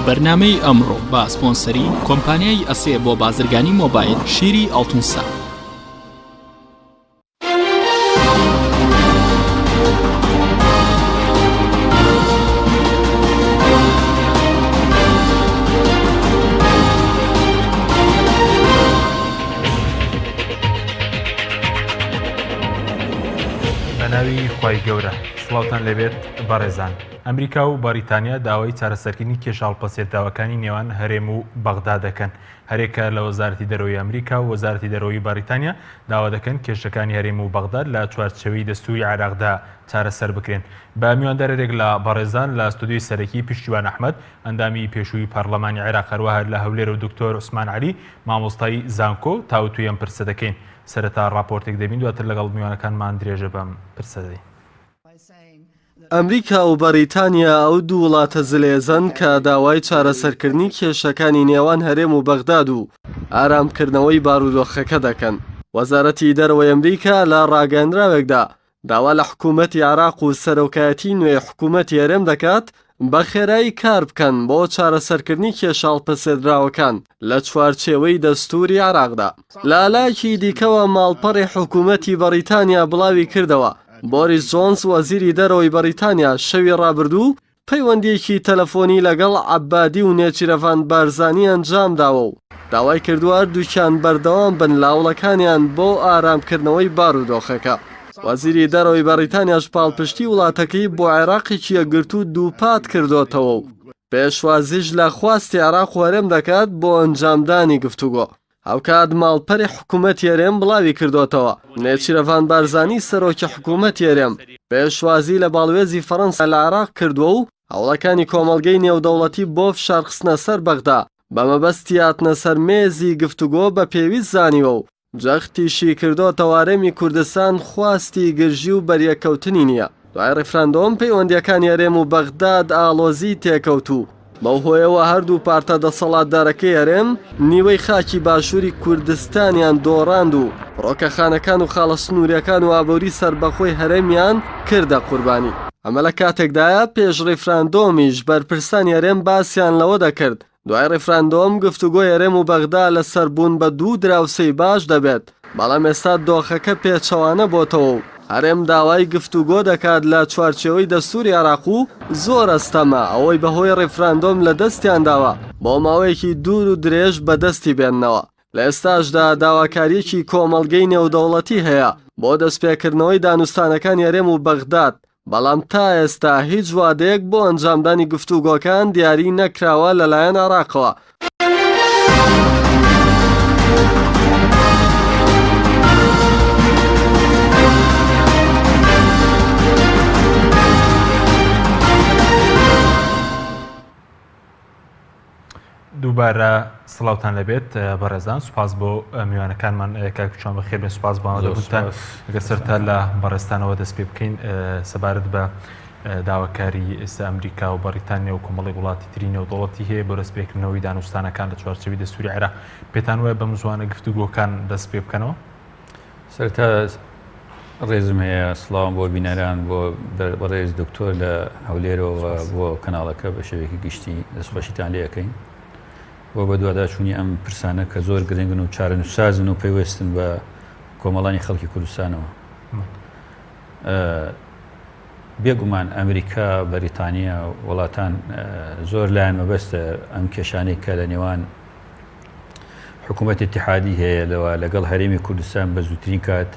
بەرنامەی ئەمڕۆ بە سپۆنسەری کۆمپانیای ئەسێ بۆ بازرگانی مۆبایل شیری ئەڵتونسا. بەناوی خوای گەورە سڵاوتان لێبێت بەڕێزان. ئەمریکا و بەڕیتانیا داوای چارەسەرکردنی کێشە هەڵپەسێردراوەکانی نێوان هەرێم و بەغدا دەکەن. هەرێکە لە وەزارەتی دەرەوەی ئەمریکا و وەزارەتی دەرەوەی بەڕیتانیا داوا دەکەن کێشەکانی هەرێم و بەغداد لە چوارچێوەی دەستووری عێراقدا چارەسەر بکرێن. بە میواندارێک لە بەڕێزان لە ستۆدیۆی سەرەکی پشتیوان ئەحمەد، ئەندامی پێشووی پەڕڵەمانی عێراق هەروەها لە هەولێر و دکتۆر عوسمان عەلی، مامۆستای زانکۆ، تاوتوێی ئەم پرسە دەکەین. سەرەتا ڕاپۆرتێک دەبین دواتر لەگەڵ میوانەکانمان درێژە بەم پرسە دەدەین. ئەمریکا و بەڕیتانیا ئەو دوو وڵاتە زلێزەن کە داوای چارەسەرکردنی کێشەکانی نێوان هەرێم و بەغداد و ئارامکردنەوەی بارودۆخەکە دەکەن. وەزارەتی دەرەوەی ئەمریکا لە ڕاگەیەندراوێکدا داوا لە حکوومەتی عێراق و سەرۆکایەتی نوێی حکوومەتی هەرێم دەکات بە خێرایی کار بکەن بۆ چارەسەرکردنی کێشە هەڵپەسێردراوەکان لە چوارچێوەی دەستووری عێراقدا. لە لایەکی دیکەوە ماڵپەڕی حکوومەتی بەڕیتانیا بڵاوی کردەوە، بۆریس جۆنس وەزیری دەرەوەی بەڕیتانیا شەوی ڕابردوو پەیوەندییەکی تەلەفۆنی لەگەڵ عەبادی و نێچیرەڤان بارزانی ئەنجامداوە و داوای کردووە هەردووکیان بەردەوام بن لە هەوڵەکانیان بۆ ئارامکردنەوەی بارودۆخەکە. وەزیری دەرەوەی بەڕیتانیاش پاڵپشتی وڵاتەکەی بۆ عێراقێکی یەکگرتوو دووپات کردۆتەوە و پێشوازیش لە خواستی عێراق و هەرێم دەکات بۆ ئەنجامدانی گفتوگۆ. هاوکات ماڵپەری حکوومەتی هەرێم بڵاوی کردۆتەوە، نێچیرەڤان بارزانی سەرۆکی حکوومەتی هەرێم پێشوازی لە باڵوێزی فەڕەنسا لە عێراق کردووە و هەوڵەکانی کۆمەڵگەی نێودەوڵەتی بۆ فشارخستنە سەر بەغدا بە مەبەستی هاتنە سەر مێزی گفتوگۆ بە پێویست زانیوە و جەختیشی کردۆتەوە هەرێمی کوردستان خواستی گرژی و بەریەککەوتنی نییە. دوای ڕیفراندۆم پەیوەندییەکانی هەرێم و بەغداد ئاڵۆزی تێکەوت و بەو هۆیەوە هەردوو پارتە دەسەڵاتدارەکەی هەرێم نیوەی خاکی باشووری کوردستانیان دۆڕاند و فڕۆکەخانەکان و خاڵە سنووریەکان و ئابووری سەربەخۆی هەرێمیان کردە قوربانی. ئەمە لە کاتێکدایە پێش ڕیفراندۆمیش بەرپرسانی هەرێم باسیان لەوە دەکرد دوای ڕیفراندۆم گفتوگۆی هەرێم و بەغدا لەسەر بوون بە دوو دراوسێی باش دەبێت، بەڵام ئێستا دۆخەکە پێچەوانە بۆتەوە و هەرێم داوای گفتوگۆ دەکات لە چوارچێوەی دەستوری عێراق و زۆر ئەستەمە ئەوەی بەهۆی ڕیفراندۆم لەدەستیان داوە بۆ ماوەیەکی دوور و درێژ بەدەستی بێننەوە. لە ئێستاشدا داواکارییەکی کۆمەڵگەی نێودەوڵەتی هەیە بۆ دەستپێکردنەوەی دانوستانەکانی هەرێم و بەغداد، بەڵام تا ئێستا هیچ وادەیەک بۆ ئەنجامدانی گفتوگۆکان دیاری نەکراوە لەلایەن عێراقەوە. دووبارە سڵاوتان لەبێت بەڕێزان سوپاس بۆ میوانەکانمان کاک چۆن بەخێر بێن سوپاس بۆ ئامادەبوونتان ئەگەر سەرتا لە بەڕێزتانەوە دەست پێ بکەین سەبارەت بە داواکاری ئێستا ئەمریکا و بەڕیتانیا و کۆمەڵی وڵاتی تری نێودەوڵەتی هەیە بۆ دەستپێکردنەوەی دانوستانەکان لە چوارچێوەی دەستوری عێراق پێتان وایە بەم زوانە گفتوگۆکان دەست پێ بکەنەوە؟ سەرەتا ڕێزم هەیە سڵاوم بۆ بینەران بۆ بەڕێز دکتۆر لە هەولێرەوە بۆ کەناڵەکە بە شێوەیەکی گشتی دەستخۆشیتان لێ ئەەکەین بۆ بەدواداچوونی ئەم پرسانە کە زۆر گرنگن و چارەنووسسازن و پەیوەستن بە کۆمەڵانی خەڵکی کوردستانەوە. بێگومان ئەمریکا، بەریتانیا، وڵاتان زۆر لایەن مەبەستە ئەم کێشانەی کە لە نێوان حکوومەت اتحادی هەیە لەوە لەگەڵ هەرێمی کوردستان بە زووترین کات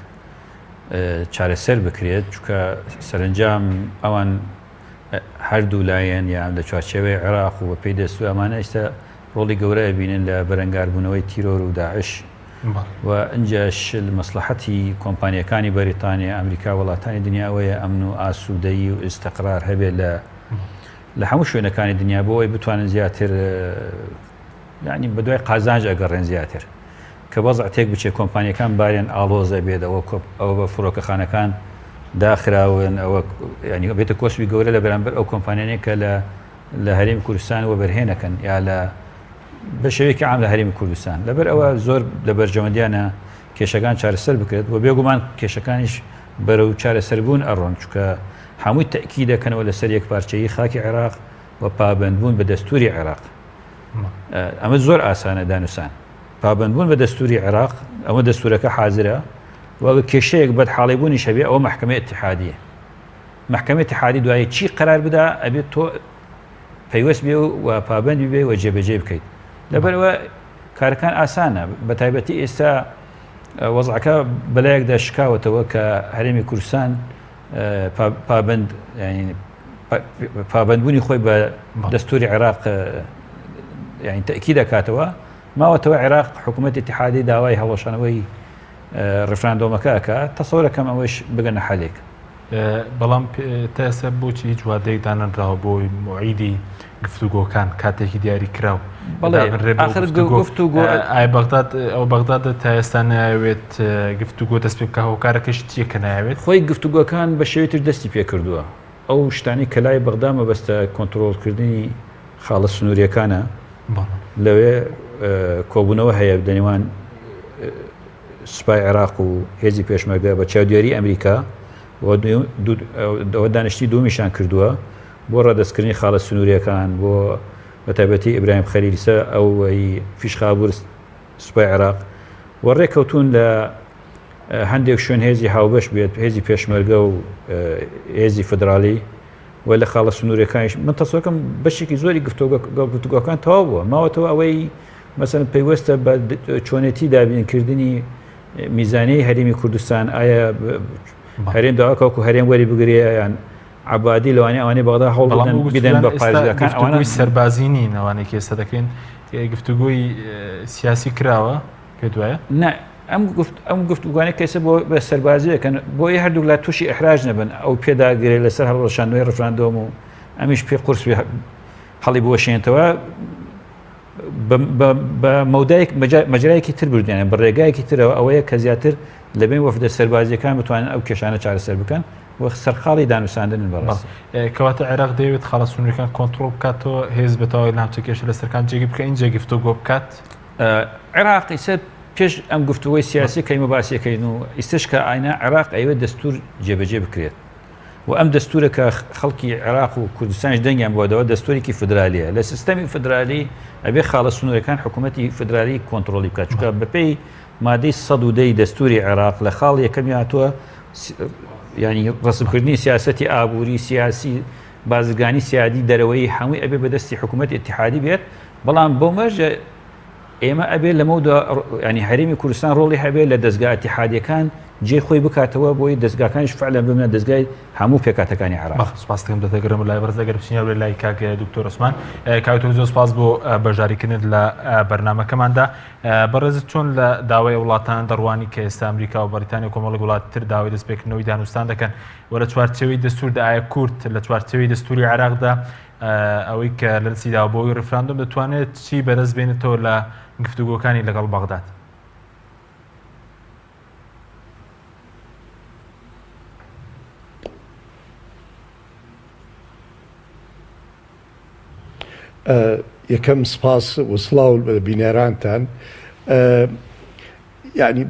چارەسەر بکرێت چکە سەرنجام ئەوان هەردوو لایەن یان لە چوارچێوەی عێراق و بەپێی دەستور ئەمانە ئێستا ڕۆڵی گەورە ئەبینن لە بەرەنگاربوونەوەی تیرۆر و داعش و ئینجاش مەسڵەحەتی کۆمپانیەکانی بەریتانیا ئەمریکا وڵاتانی دنیا ئەوەیە ئەمن و ئاسوودەیی و ئیستقرار هەبێت لە لە هەموو شوێنەکانی دنیا بۆ ئەوەی بتوانن زیاتر یعنی بەدوای قازانج ئەگەڕێن زیاتر کە وەزع تێک بچێت کۆمپانیەکان باریان ئاڵۆز ئەبێت ئەوە ئەوە بە فڕۆکەخانەکان داخراون ئەوە ینی بێتە کۆسپی گەورە لە بەرامبەر ئەو کۆمپانیانەی کە لە لە هەرێمی کوردستان وەبەرهێنەکەن یا لە بە شێوەیەکی عام لە هەرێمی کوردستان لەبەر ئەوە زۆر لە بەرژەوەندیانە کێشەکان چارەسەر بکرێت و بێگومان کێشەکانیش بەرەو چارەسەربوون ئەڕۆن چونکە هەمووی تەئکید دەکەنەوە لەسەر یەکپارچەیی خاکی عێراق و پابەندبوون بە دەستوری عێراق. ئەمە زۆر ئاسانە دانوسان پابندبوون بە دەستوری عێراق ئەمە دەستورەکە حازرە وەگە کێشەیەک بەدحاڵی بوونیش هەبێ ئەوە مەحکەمەی ئیتیحادیە مەحکەمەی ئیتیحادی دوایی چی قەرار بدا ئەبێت تۆ پەیوەست بێ و پابەند بێ و جێبەجێ بکەیت لەبەرەوە کارەکان ئاسانە بە تایبەتی ئێستا وەزعەکە بەلایەکدا شکاوەتەوە کە هەرێمی کوردستان پابند پابندبوونی خۆی بە دەستوری عێراق یعنی تەکی دەکاتەوە ماوەتەوە عێراق حکوومەت اتحادی داوای هەڵۆشانەوەی ڕفراندۆمەکە ئەکا تەسەورەکەم ئەوەش بگەنە حەلێک. بەڵام تا ئێستا بۆچی هیچ وادەیەک دانەنراوە بۆ موعیدی گفتوگۆکان کاتێکی دیاری کراو گفتوگۆ ئایا بەغداد ئەو بەغداد تا ئێستا ناوێت گفتوگۆ دەست پێ بکە هۆکارەکەش چییە کە ناوێت خۆی گفتوگۆکان بە شێوەی تر دەستی پێ کردووە ئەو شتانی کە لای بەغدا مەبەستە کۆنتترۆڵکردنی خاڵە سنووریەکانە لەوێ کۆبوونەوە هەیە لە نێوان سوپای عێراق و هێزی پێشمەرگە بە چاودێری ئەمریکا ئەوە دانیشتی دومیشان کردووە بۆ ڕادەستکردنی خاڵە سنووریەکان بۆ بە تایبەتی ئیبراهیم خەلیلسە ئەوەی فیشخابور سوپای عێراق و ڕێککەوتون لە هەندێک شوێن هێزی هاوبەش بێت هێزی پێشمەرگە و هێزی فدرالی و لە خاڵە سنوورەکانیش من تەسەکەم بەشێکی زۆری گفتوگۆکان تەواو بووە ماوەتەوە ئەوەی مەسەن پەیوەستە بە چۆنێتی دابینکردنی میزانەی هەرێمی کوردستان ئایا هەرێم داواکەوەکو هەرێم وەری بگرێ یان عبادی لەوانەیە ئەوانەی بەغدا هەوڵ بدەن بە پارێزگاکان ئەوانە سەربازی نین ئەوانەی کە ئێستا دەکەین گفتوگۆی سیاسی کراوە پێت وایە؟ نا ئەم گفت ئەم گفتوگوانە کەسە بۆ بە سەربازیەکەن بۆی هەردوو لا تووشی ئەحراج نەبن ئەو پێداگرێ لەسەر هەڵوەشاندنەوەی ڕفراندۆم و ئەمیش پێ قورس هەڵی بوەشێنێتەوە بە مەودایەک مەجرایەکی تر بردیانە بە ڕێگایەکی ترەوە ئەوەیە کە زیاتر لەبین وەفدە سەربازیەکان بتوانن ئەو کێشانە چارەسەر بکەن و سەرقاڵی دانوساندنن بەڕاستی. کەواتە عێراق دەیەوێت خاڵە سنووریەکان کۆنتڕۆڵ بکاتەوە، هێز بە تەواوی لە ناوچە کێشە لەسەرکان جێگیر بکە ئینجا گفتوگۆ بکات؟ عێراق ئیسە پێش ئەم گفتوگۆی سیاسی کە ئیمە باسی ئەکەین و ئیستەش کە ئاینا عێراق ئەیەوێت دەستور جێبەجێ بکرێت و ئەم دەستورە کە خەڵکی عێراق و کوردستانیش دەنگیان بۆ داوە دەستورێکی فدرالیە لە سیستەمی فدرالی ئەبێ خاڵە سنوورەکان حکوومەتی فدرالی کۆنتڕۆڵی بکات چونکە بەپێی مادەی 110 ی دەستوری عێراق لە خاڵ یەکەمی هاتووە ینی ڕسمکردنی سیاستی ئابووری سیاسی بازرگانی سیادی دەرەوەی هەمووی ئەبێ بەدەستی حکوومەت اتحادی بێت بەڵام بۆ مەرجە ئێمە ئەبێ لەمەودا ینی هەرێمی کوردستان ڕۆڵی هەبێ لە دەستگا اتحادیەکان جێ خۆی بکاتەوە بۆی دەستگاکانیش فعلا ببنە دەستگای هەموو پێکاتەکانی عێراق. سپاس دەکەم دەتەگەرم لای بەڕێز ئەگەر بچینە لای کاک دکتۆر عوسمان کاک دکتۆر زۆر سپاس بۆ بەشداریکردنت لە بەرنامەکەماندا بەڕێزت چۆن لە داوای وڵاتان دەڕوانی کە ئێستا ئەمریکا و بەریتانیا و کۆمەڵێک وڵاتی تر داوای دەستپێکردنەوەی دانوستان دەکەن و لە چوارچێوەی دەستوردا ئایا کورد لە چوارچێوەی دەستوری عێراقدا ئەوەی کە لە دەستی داوە بۆ ئەوەی ڕیفراندۆم دەتوانێت چی بەدەست بێنێتەوە لە گفتوگۆکانی لەگەڵ بەغداد؟ یەکەم سپاس و سڵاو بینەرانتان یعنی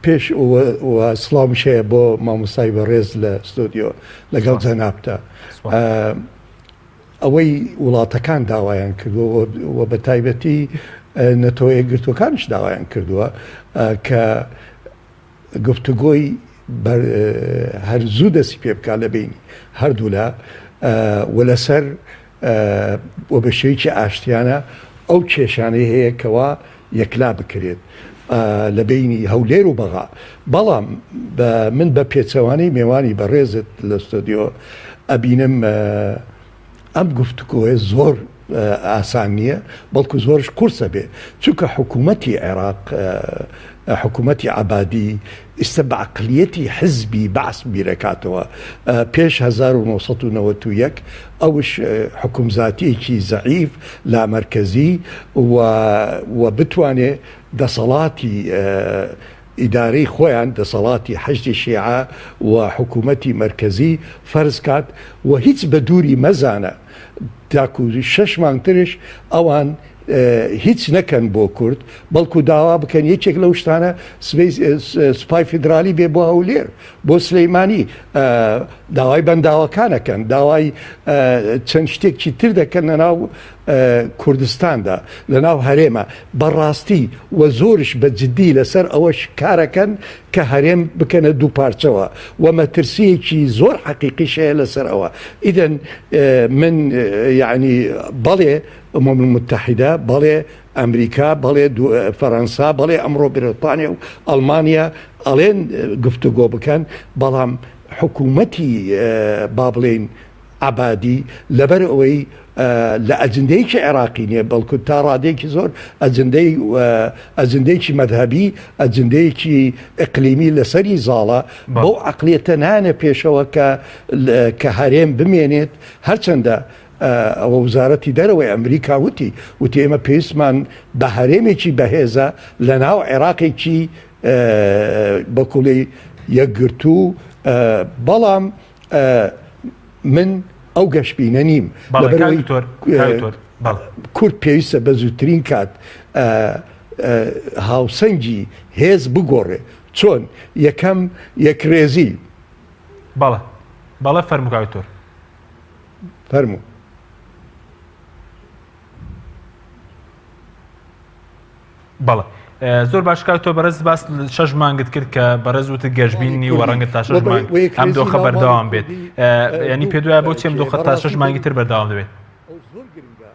پێش و سڵاومیش هەیە بۆ مامۆستای بەڕێز لە ستۆدیۆ لەگەڵ جەنابتا ئەوەی وڵاتەکان داوایان کردووە و بە تایبەتی نەتەوە یەکگرتووەکانیش داوایان کردووە کە گفتوگۆی هەر زوو دەستی پێ بکات لە بینی هەردوولا و لەسەر و بە شێوەیەکی ئاشتیانە ئەو کێشانەی هەیە کەوا یەکلا بکرێت لە بەینی هەولێر و بەغا بەڵام من بە پێچەوانەی مێوانی بەڕێزت لە ستۆدیۆ ئەبینم ئەم گفتوگۆیە زۆر ئاسان نییە بەڵکو زۆرش قورسە بێ چونکە حکوومەتی عێراق حکوومەتی عەبادی ئیستە بە عەقلیەتی حزبی بەعس بیرەکاتەوە پێش 1991 ئەوش حکومزاتیەکی زەعیف لامەرکەزی و و بتوانێ دەسەڵاتی ئیدارەی خۆیان دەسەڵاتی حەشدی شیعە و حکوومەتی مەرکەزی فەرز کات و هیچ بە دووری مەزانە تاکو شەش مانگ ترش ئەوان هیچ نەکەن بۆ کورد بەڵکو داوا بکەن یەکێک لەو شتانە سبەی سوپای فیدرالی بێ بۆ هەولێر بۆ سلەیمانی. داوای بەنداوەکان ئەکەن، داوای چەند شتێکی تر دەکەن لەناو کوردستاندا، لەناو هەرێمە. بەڕاستی و زۆرش بە جدی لەسەر ئەوەش کارەکەن کە هەرێم بکەنە دوو پارچەوە و مەترسییەکی زۆر حەقیقیش هەیە لەسەر ئەوە. ئیدەن من یەعنی بەڵێ ئومەم المتحدە، بەڵێ ئەمریکا، بەڵێ فەرەنسا، بەڵێ ئەمڕۆ بریتانیا و ئەڵمانیا ئەڵێن گفتوگۆ بکەن، بەڵام حکوومەتی با بڵێین عەبادی لەبەر ئەوەی لە ئەجندەیەکی عێراقی نییە، بەڵکو تا ڕادەیەکی زۆر ئەجندەی ئەجندەیەکی مەزهەبی، ئەجندەیەکی ئیقلیمی لەسەری زاڵە، بەو عەقڵیەتە نایەنە پێشەوە کە کە هەرێم بمێنێت، هەرچەندە ئەوە وزارەتی دەرەوەی ئەمریکا وتی، وتی ئێمە پێویستمان بە هەرێمێکی بەهێزە لەناو عێراقێکی بە کوڵی یەکگرتوو، بەڵام من ئەو گەشبینە نیم لەبەرئەوەی کورد پێویستە بە زووترین کات هاوسەنگی هێز بگۆڕێ. چۆن؟ یەکەم یەکرێزی. بەڵێ بەڵێ فەرموو کاک دکتۆر. فەرموو. بەڵێ زۆر باش کاک تۆ بەڕێز باس شەش مانگت کرد کە بەڕێز وتت گەشببینی و ڕەنگە تا شەش مانگ ئەم دۆخە بەردەوام بێت ینی پێ دوای بۆ چێم دۆخە تا شەش مانگی تر بەردەوام دەبێت زۆر گرنگە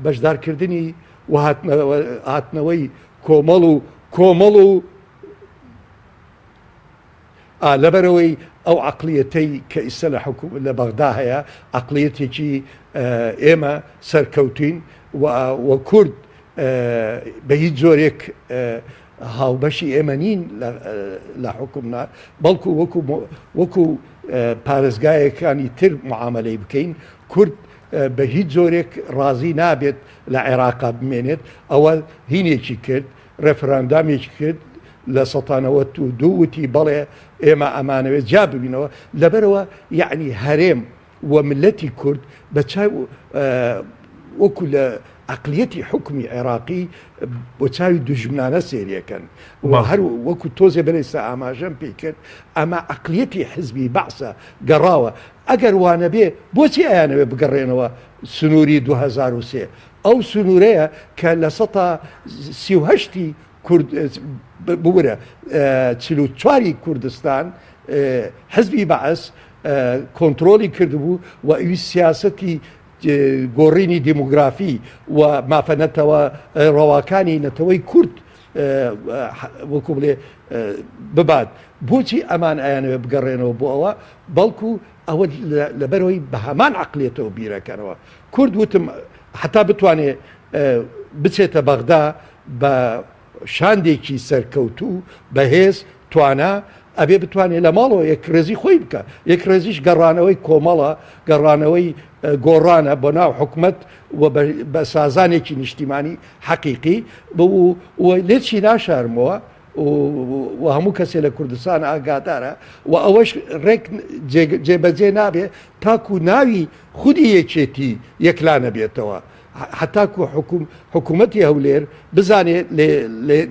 بەشدارکردنی و هاتنەوەی کۆمەڵ و کۆمەڵ و ئا لەبەرئەوەی ئەو عەقڵیەتەی کە ئیستە لە حکوم لە بەغدا هەیە عەقڵیەتێکی ئێمە سەرکەوتوین و و کورد بە هیچ جۆرێک هاوبەشی ئێمە نین لە حکومنا بەڵکو وەکو وەکو پارێزگایەکانی تر معاملەی بکەین کورد بە هیچ جۆرێک ڕازی نابێت لە عێراقا بمێنێت ئەوە هینێکی کرد ڕێفراندامێکی کرد لە 192 وتی بەڵێ ئێمە ئەمانەوێت جیا ببینەوە لەبەرەوە یعنی هەرێم و ملەتی کورد بە چاو وەکو لە عقلیەتی حکومی عێراقی بۆ چاوی دوژمنانە سێریەکەن و هەر وەکو تۆزێ بەرێستا ئاماژەم پێی کرد ئەمە عقلیەتی حزبی بەعسە گەڕاوە ئەگەر وانەبێ بۆچی ئەیانەوێ بگەڕێنەوە سنووری 2003 ئەو سنوورەیە کە لە سەتا 38 ی کورد ببورە 44 ی کوردستان حزبی بەعس کۆنترۆلی کردبوو و ئەوی سیاسەتی گۆڕینی دیموگرافی و مافە نەتەوە ڕەواکانی نەتەوەی کورد وەکو بڵێ ببات بۆچی ئەمان ئەیانەوێ بگەڕێنەوە بۆ ئەوە بەڵکو ئەوە لەبەرەوەی بە هەمان عقلێتەوە بیرەکەنەوە کورد وتم هەتا بتوانێ بچێتە بەغدا بە شاندێکی سەرکەوتوو بەهێز توانا ئەبێ بتوانێت لە ماڵەوە یەکڕێزی خۆی بکە یەکڕێزیش گەڕانەوەی کۆمەڵە گەڕانەوەی گۆڕانە بۆ ناو حکومت و بە سازانێکی نیشتیمانی حەقیقی بوو و لێچی ناشارمەوە و هەموو کەسێ لە کوردستان ئاگادارە و ئەوەش ڕێک جێبەجێ نابێ تاکو ناوی خودی یەکێتی یەکلا نەبێتەوە هەتاکو حکوم حکوومەتی هەولێر بزانێ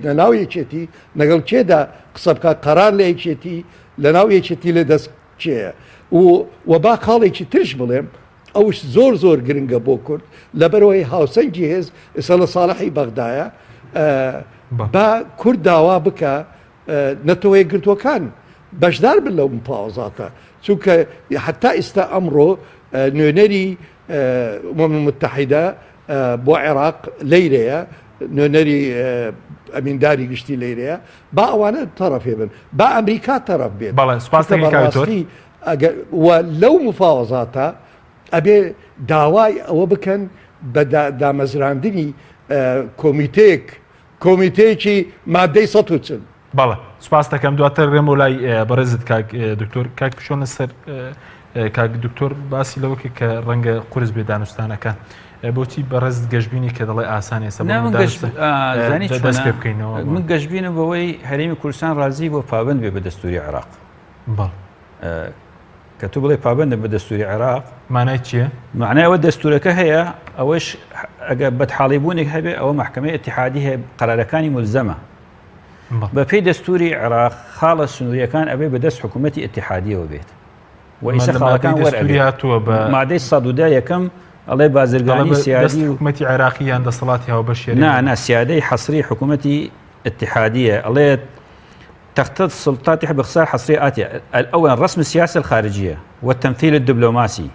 لە ناو یەکێتی لەگەڵ کێدا قسە بکات قەرار لە یەکێتی لە ناو یەکێتی لە دەست کێیە و و با خاڵێکی ترش بڵێم ئەوش زۆر زۆر گرنگە بۆ کورد لەبەرەوەی هاوسەنگی هێز ئێستا لە ساڵحی بەغدایە با کورد داوا بکە نەتەوە یەکگرتووەکان بەشدار بن لەو مفاوەزاتە چونکە حتا ئیستا ئەمڕۆ نوێنەری ئومەم المتحدە بۆ عێراق لەیرەیە نوێنەری ئەمینداری گشتی لەیرەیە با ئەوانە تەڕەفێ بن با ئەمریکا تەڕەف بێت بەڵێ سپاس بەڕاستی ئەگەر و لەو مفاوەزاتە ئەبێ داوای ئەوە بکەن بە دامەزراندنی کۆمیتەیەک کۆمیتەیەکی مادەی 140. بەڵێ سوپاست دەکەم دواتر ڕێم بۆ لای بەڕێزت کاک دکتۆر کاک بچۆنە سەر کاک دکتۆر باسی لەوە کرد کە ڕەنگە قورس بێ دانوستانەکە بۆچی بەڕێزت گەشببینی کە دەڵێ ئاسان ئێستا دەست پێ بکەینەوە من گەشببینم بەوەی هەرێمی کوردستان ڕازی بۆ پابند بێ بە دەستوری عێراق بەڵێ کە تۆ بڵێ پابندم بە دەستوری عێراق مانای چییە؟ معنای ئەوە دەستورەکە هەیە ئەوەش ئەگە بەدحاڵی بوونێک هەبێ ئەوە محکمەی اتحادی هەیە قەرارەکانی ملزەمە بە پێی دەستوری عێراق خاڵە سنووریەکان ئەبێ بەدەست حکوومەتی اتحادیەوە بێت. و ئیسە خاڵەکان وەرئەگرێت. هاتووە بە مادەی 110 یەکەم ئەڵێ بازرگانی سیادی و حکومەتی عێراقی یان دەسەڵاتی هاوبەش نا نا سیادەی حەسری حکوومەتی اتحادیە ئەڵێت تختص سلطات باختصار حصرية آتية الأول رسم السياسة الخارجية والتمثيل الدبلوماسي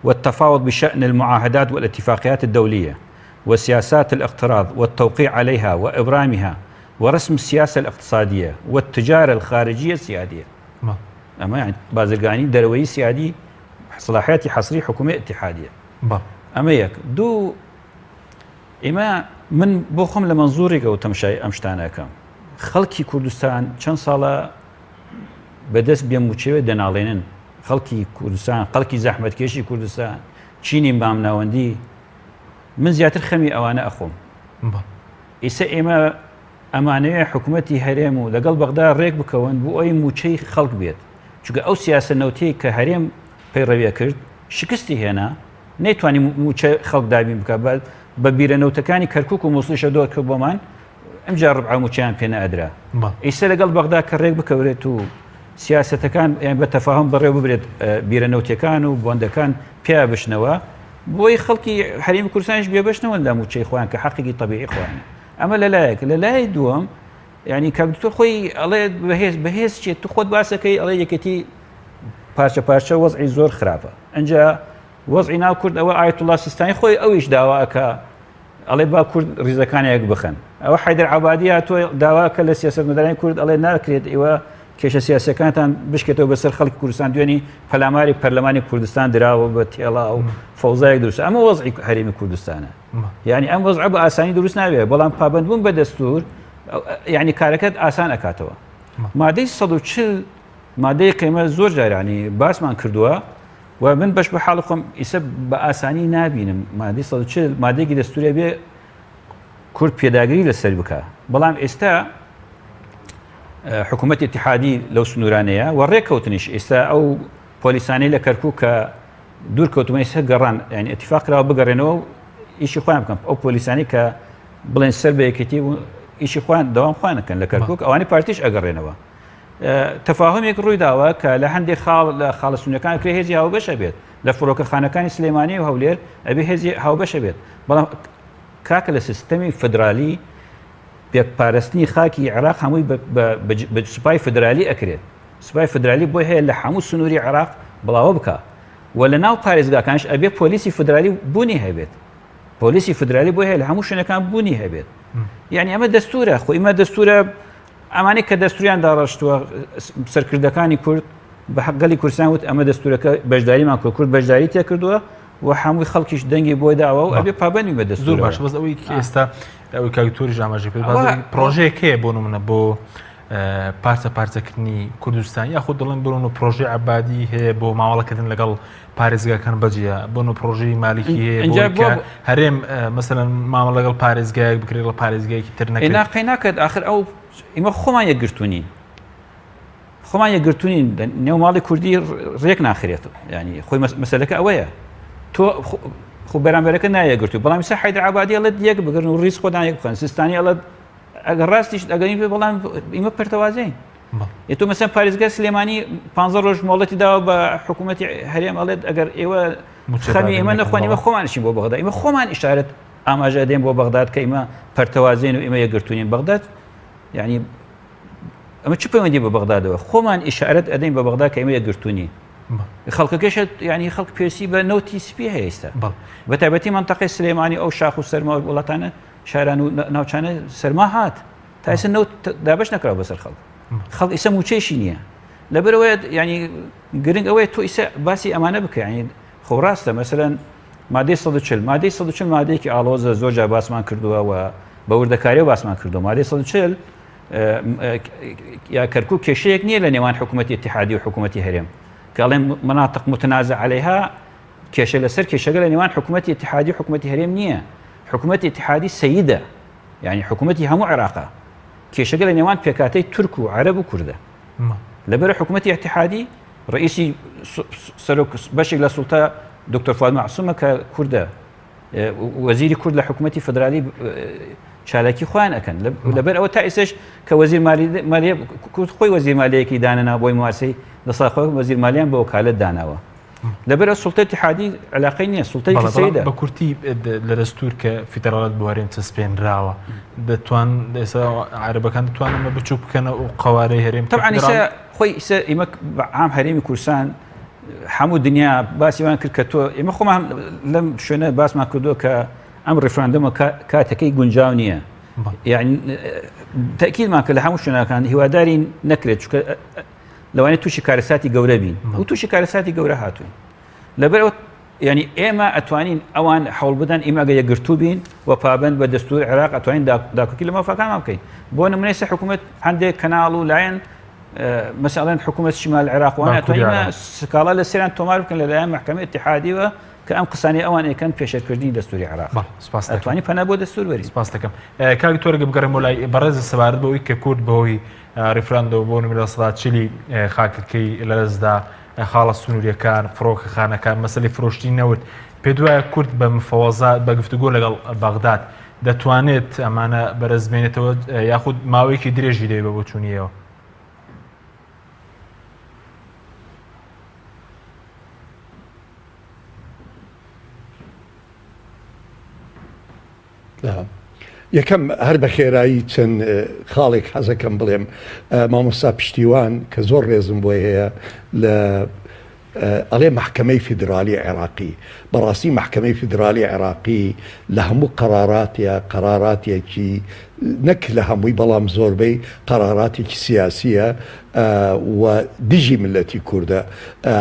والتفاوض بشأن المعاهدات والاتفاقيات الدولية وسياسات الاقتراض والتوقيع عليها وإبرامها ورسم السياسة الاقتصادية والتجارة الخارجية السيادية ئەمە یانی بازرگانی دەرەوەیی سیادی سڵاحیاتی حەسری حکومی اتحادیە ئەمە یەک دوو ئێمە من بۆ خۆم لە منزوڕێکەوە تەمشای ئەم شتانەکەم خەڵکی کوردستان چەند ساڵە بەدەست بێ موچەوێ دەناڵێنن خەڵکی کوردستان خەڵکی زەحمەتکێشی کوردستان چینی مامناوەندی من زیاتر خەمی ئەوانە ئەخۆم ئیسە ئێمە ئەمانەوێ حکومەتی هەرێم و لەگەڵ بەغدا رێک بکەون بۆ ئەوەی مووچەی خەڵک بێت، چونکە ئەو سیاسە نەوتیەی کە هەرێم پەیڕەویە کرد شکستی هێنا، نەیتوانی مووچە خەڵک دابین بکات، بە بیرە نەوتەکانی کەرکوک و موسڵیشە دۆر کرد بۆمان، ئمجا ڕبعە مووچەیان پێ نەئەدرا. ئیسە لەگەڵ بەغدا کە رێک بکەورێت و سیاسەتەکان یان بە تەفاهم بەڕێوە ببرێت بیرە نەوتیەکان و بۆندەکان پیا بشنەوە، بۆی خەڵکی هەرێمی کوردستانیش بێبەش نەوەن لە مووچەی خۆیان کە حەقێکی تەبیعی خۆیانە. ئەمە لە لایەک لە لای دووەم یعنی کاک دکتۆر خۆی ئەڵێ بەهێز بەهێز چێت تو خۆت باسەکەی ئەڵێ یەکێتی پارچە پارچە وەزعی زۆر خراپە ئەجا وەزعی ناو کورد ئەوە ئایەتوڵا سیستانی خۆی ئەویش داواکە ئەڵێ با کورد ریزەکان یەک بخەن ئەوە حیدر عبادی تۆ داواکە لە سیاستمەدارانی کورد ئەڵێ ناکرێت ئێوە کێشە سیاسەکانتان بشکێتەوە بەسەر خەڵکی کوردستان دوێنی پەلاماری پەرلەمانی کوردستان دراوە بە تێڵا و فەوزایەک دروست ئەمە وەزعی هەرێمی کوردستانە یعنی ئەم وەزعە بە ئاسانی دروست نابێت بەڵام پابندبوون بە دەستور یعنی کارەکەت ئاسان ئەکاتەوە مادەی 140 مادەی قیمە زۆر جارانی باسمان کردووە و من بەش بە حاڵ خۆم ئیسە بە ئاسانی نابینم مادەی 140 مادەیەکی دەستورە بێ کورد پێداگری لەسەر بکە بەڵام ئێستا حکوومەت اتحادی لەو سنوورانەیە و ڕێککەوتنیش ئێستا ئەو پۆلیسانەی لە کەرکک کە دوور کەوتومە ئێستا گەڕان یعنی اتفاق کراوە بگەڕێنەوە و ئیشی خۆیان بکەن ئەو پۆلیسانی کە بڵێن سەر بە یەکێتی و ئیشی خۆیان دەوام خۆیان بکەن لە کەرکک ئەوانی پارتیش ئەگەڕێنەوە تەفاهمێک ڕووی داوە کە لە هەندێک خاڵ لە خاڵە سونەکان کرێ هێزی هاوبەشە بێت لە فڕۆکەخانەکانی سلێمانی و هەولێر ئەبێ هێزی هاوبەشە بێت بەڵام کاکە لە سیستەمی فدرالی پێکپارستنی خاکی عێراق هەمووی بە سوپای فدرالی ئەکرێت سوپای فدرالی بۆی هەیە لە هەموو سنووری عێراق بڵاوە بکا و لە ناو پارێزگاکانش ئەبێ پۆلیسی فدرالی بوونی هەبێت پۆلیسی فدرالی بۆی هەیە لە هەموو شوێنەکان بوونی هەبێت یعنی ئەمە دەستورە خۆ ئیمە دەستورە ئەمانەی کە دەستوریان داڕشتووە سەرکردەکانی کورد بە حەقگەلی کوردستان وت ئەمە دەستورەکە بەشداریمان کرد کورد بەشداری تێکردووە و هەمووی خەڵکیش دەنگی بۆی داوە و ئەبێ پابندی بە دەستور باش بەس ئەوەی ئێستا ئەوەی کاک تۆریش ئاماژەی پێ پرۆژەیەک هەیە بۆ نمونە بۆ پارچە پارچەکردنی کوردستان یاخود دەڵێن بڕۆن و پرۆژەی عبادی هەیە بۆ ماوەڵەکردن لەگەڵ پارێزگاکان بەجیە بۆن و پرۆژەی مالیکی هەیە بۆ هەرێم مەسەلەن مامە لەگەڵ پارێزگایەک بکرێت لە پارێزگایەکی تر نەکرێت ناقی ناکرێت ئاخر ئەو ئیمە خۆمان یەکگرتوونین خۆمان یەکگرتوونین نێو ماڵی کوردی ڕێک ناخرێت ینی خۆی مەسەلەکە ئەوەیە تۆ خۆ بەرامبەرەکە نایەگرتو بەڵام سە حیدر عبادی ئەڵێت یەک بگرن و ڕیز خۆدان یەک بخەن سیستانی ئەڵێت ئەگەر ڕاستیش ئەگەرین پێ بەڵام ئیمە پەرتەوازەین تۆ مەسەن پارێزگای سلێمانی پ ڕۆژ مۆڵەتی داوە بە حکوومەتی هەرێم ئەڵێت ئەگەر ئێوە خەمی ئێمە نەخۆن ئێمە خۆمانشین بۆ بەغدا ئێمە خۆمان ئیشارەت ئاماژە دێن بۆ بەغداد کە ئیمە پەرتەوازێن و ئێمە یەکگرتوونین بەغداد یعنی ئەمە چ پەیوەندی بە بەغدادەوە خۆمان ئیشارەت ئەدەین بە بەغدا کە ئێمە یەکگرتوونین خەڵکەکەش ینی خەڵک پێویستی بە نەوتی سپی هەیە ئێستا بە تایبەتی منتەقەی سلێمانی ئەو شاخ و سەرما وڵاتانە شاران و ناوچانە سەرما هات تا ئێستا نەوت دابش نەکراوە بەسەر خەڵک خەڵک ئیسە موچەیشی نییە لەبەرەوەی ینی گرنگ ئەوەیە تۆ ئیسە باسی ئەمانە بکە ینی خۆ ڕاستە مەسەرەن مادەی 140 مادەی 140 مادەیەکی ئاڵۆزە زۆر جار باسمان کردووە و بە وردەکاری باسمان کردو مادەی 140 یا کەرکک کێشەیەک نییە لە نێوان حکوومەتی اتحادی و حکوومەتی هەرێم کە ئەڵێن مناطق متنازع عليها کێشە لەسەر کێشەکە لە نێوان حکوومەتی اتحادی و حکوومەتی هەرێم نییە حکوومەتی اتحادی سەیدە یعنی حکوومەتی هەموو عێراقا کێشەکە لە نێوان پێکاتەی تورک و عەرەب و کوردە لەبەر حکوومەتی اتحادی ڕئیسی سەرۆک بەشێک لە سوڵتە دکتۆر فواد مەعسومە کە کوردە وەزیری کورد لە حکوومەتی فدرالی چالاکی خۆیان ئەکەن لەبەر ئەوە تا ئێستش کە وەزیر مالی کورد خۆی وەزیر مالیەکی دانەنا بۆی مواسەی دەسا خۆی وەزیر مالیان بە وەکالەت داناوە لەبەر سوڵتە اتحادی علاقەی نییە سوڵتەی سەیدە. بە کورتی لە دەستور کە فیدراڵەت بۆ هەرێم چەسپێنراوە دەتوان ئێستا عەرەبەکان دەتوانن ئەمە بچووک بکەنە و قەوارەی هەرێم طبعا ئێستا خۆی ئێستا ئێمە عام هەرێمی کوردستان هەموو دنیا باسی وان کرد کە تۆ ئێمە خۆمان لەم شوێنە باسمان کردووە کە ئەم ڕیفراندۆمە کاتەکەی گونجاو نییە یعنی تەکیدمان کە لە هەموو شوێنەکان هیوادارین نەکرێت چونکە لەوانەیە تووشی کارەساتی گەورە بین و تووشی کارەساتی گەورە هاتوین لەبەر ینی ئێمە ئەتوانین ئەوان حول بدەن ئیمە گە یەکگرتوو بین و پابند بە دەستور عێراق ئەتوانین داکۆکی لە مافەکانمان بکەین بۆ نمونەی سە حکوومەت هەندێک کەناڵ و لایەن مەسەڵەن حکوومەت شمال عێراق وان ئەتوانین سکاڵا لە سەریان تۆمار بکەن لەلایەن محکمە اتحادیوە کە ئەم قسانەی ئەوان ئەیکەن پێشێلکردنی دەستوری عێراق سپاس ئەتوانی پەنا بۆ دەستور بەری. سپاس دەکەم کاک تۆرگە بگەڕێمەوە لای بەڕێز سەبارەت بەوەی کە کورد بەهۆی ڕیفراندەوە بۆ نمونە 40% خاکەکەی لەدەستدا خاڵە سنووریەکان فڕۆکەخانەکان مەسەلەی فرۆشتنی نەوت پێت وایە کورد بە مفەوەزات بە گفتوگۆ لەگەڵ بەغداد دەتوانێت ئەمانە بەرزبێنێتەوە یاخود ماوەیەکی درێژی دەوێت بە بۆچوونیەوە؟ یەکەم هەر بە خێرایی چەند خاڵێک حەزەکەم بڵێم مامۆستا پشتیوان کە زۆر ڕێزم بۆی هەیە لە ئەڵێ مەحکەمەی فیدرالی عێراقی بەڕاستی مەحکەمەی فیدرالی عێراقی لە هەموو قەراراتە قەراراتێکی نەک لە هەمووی بەڵام زۆربەی قەراراتێکی سیاسیە و دژی میللەتی کوردە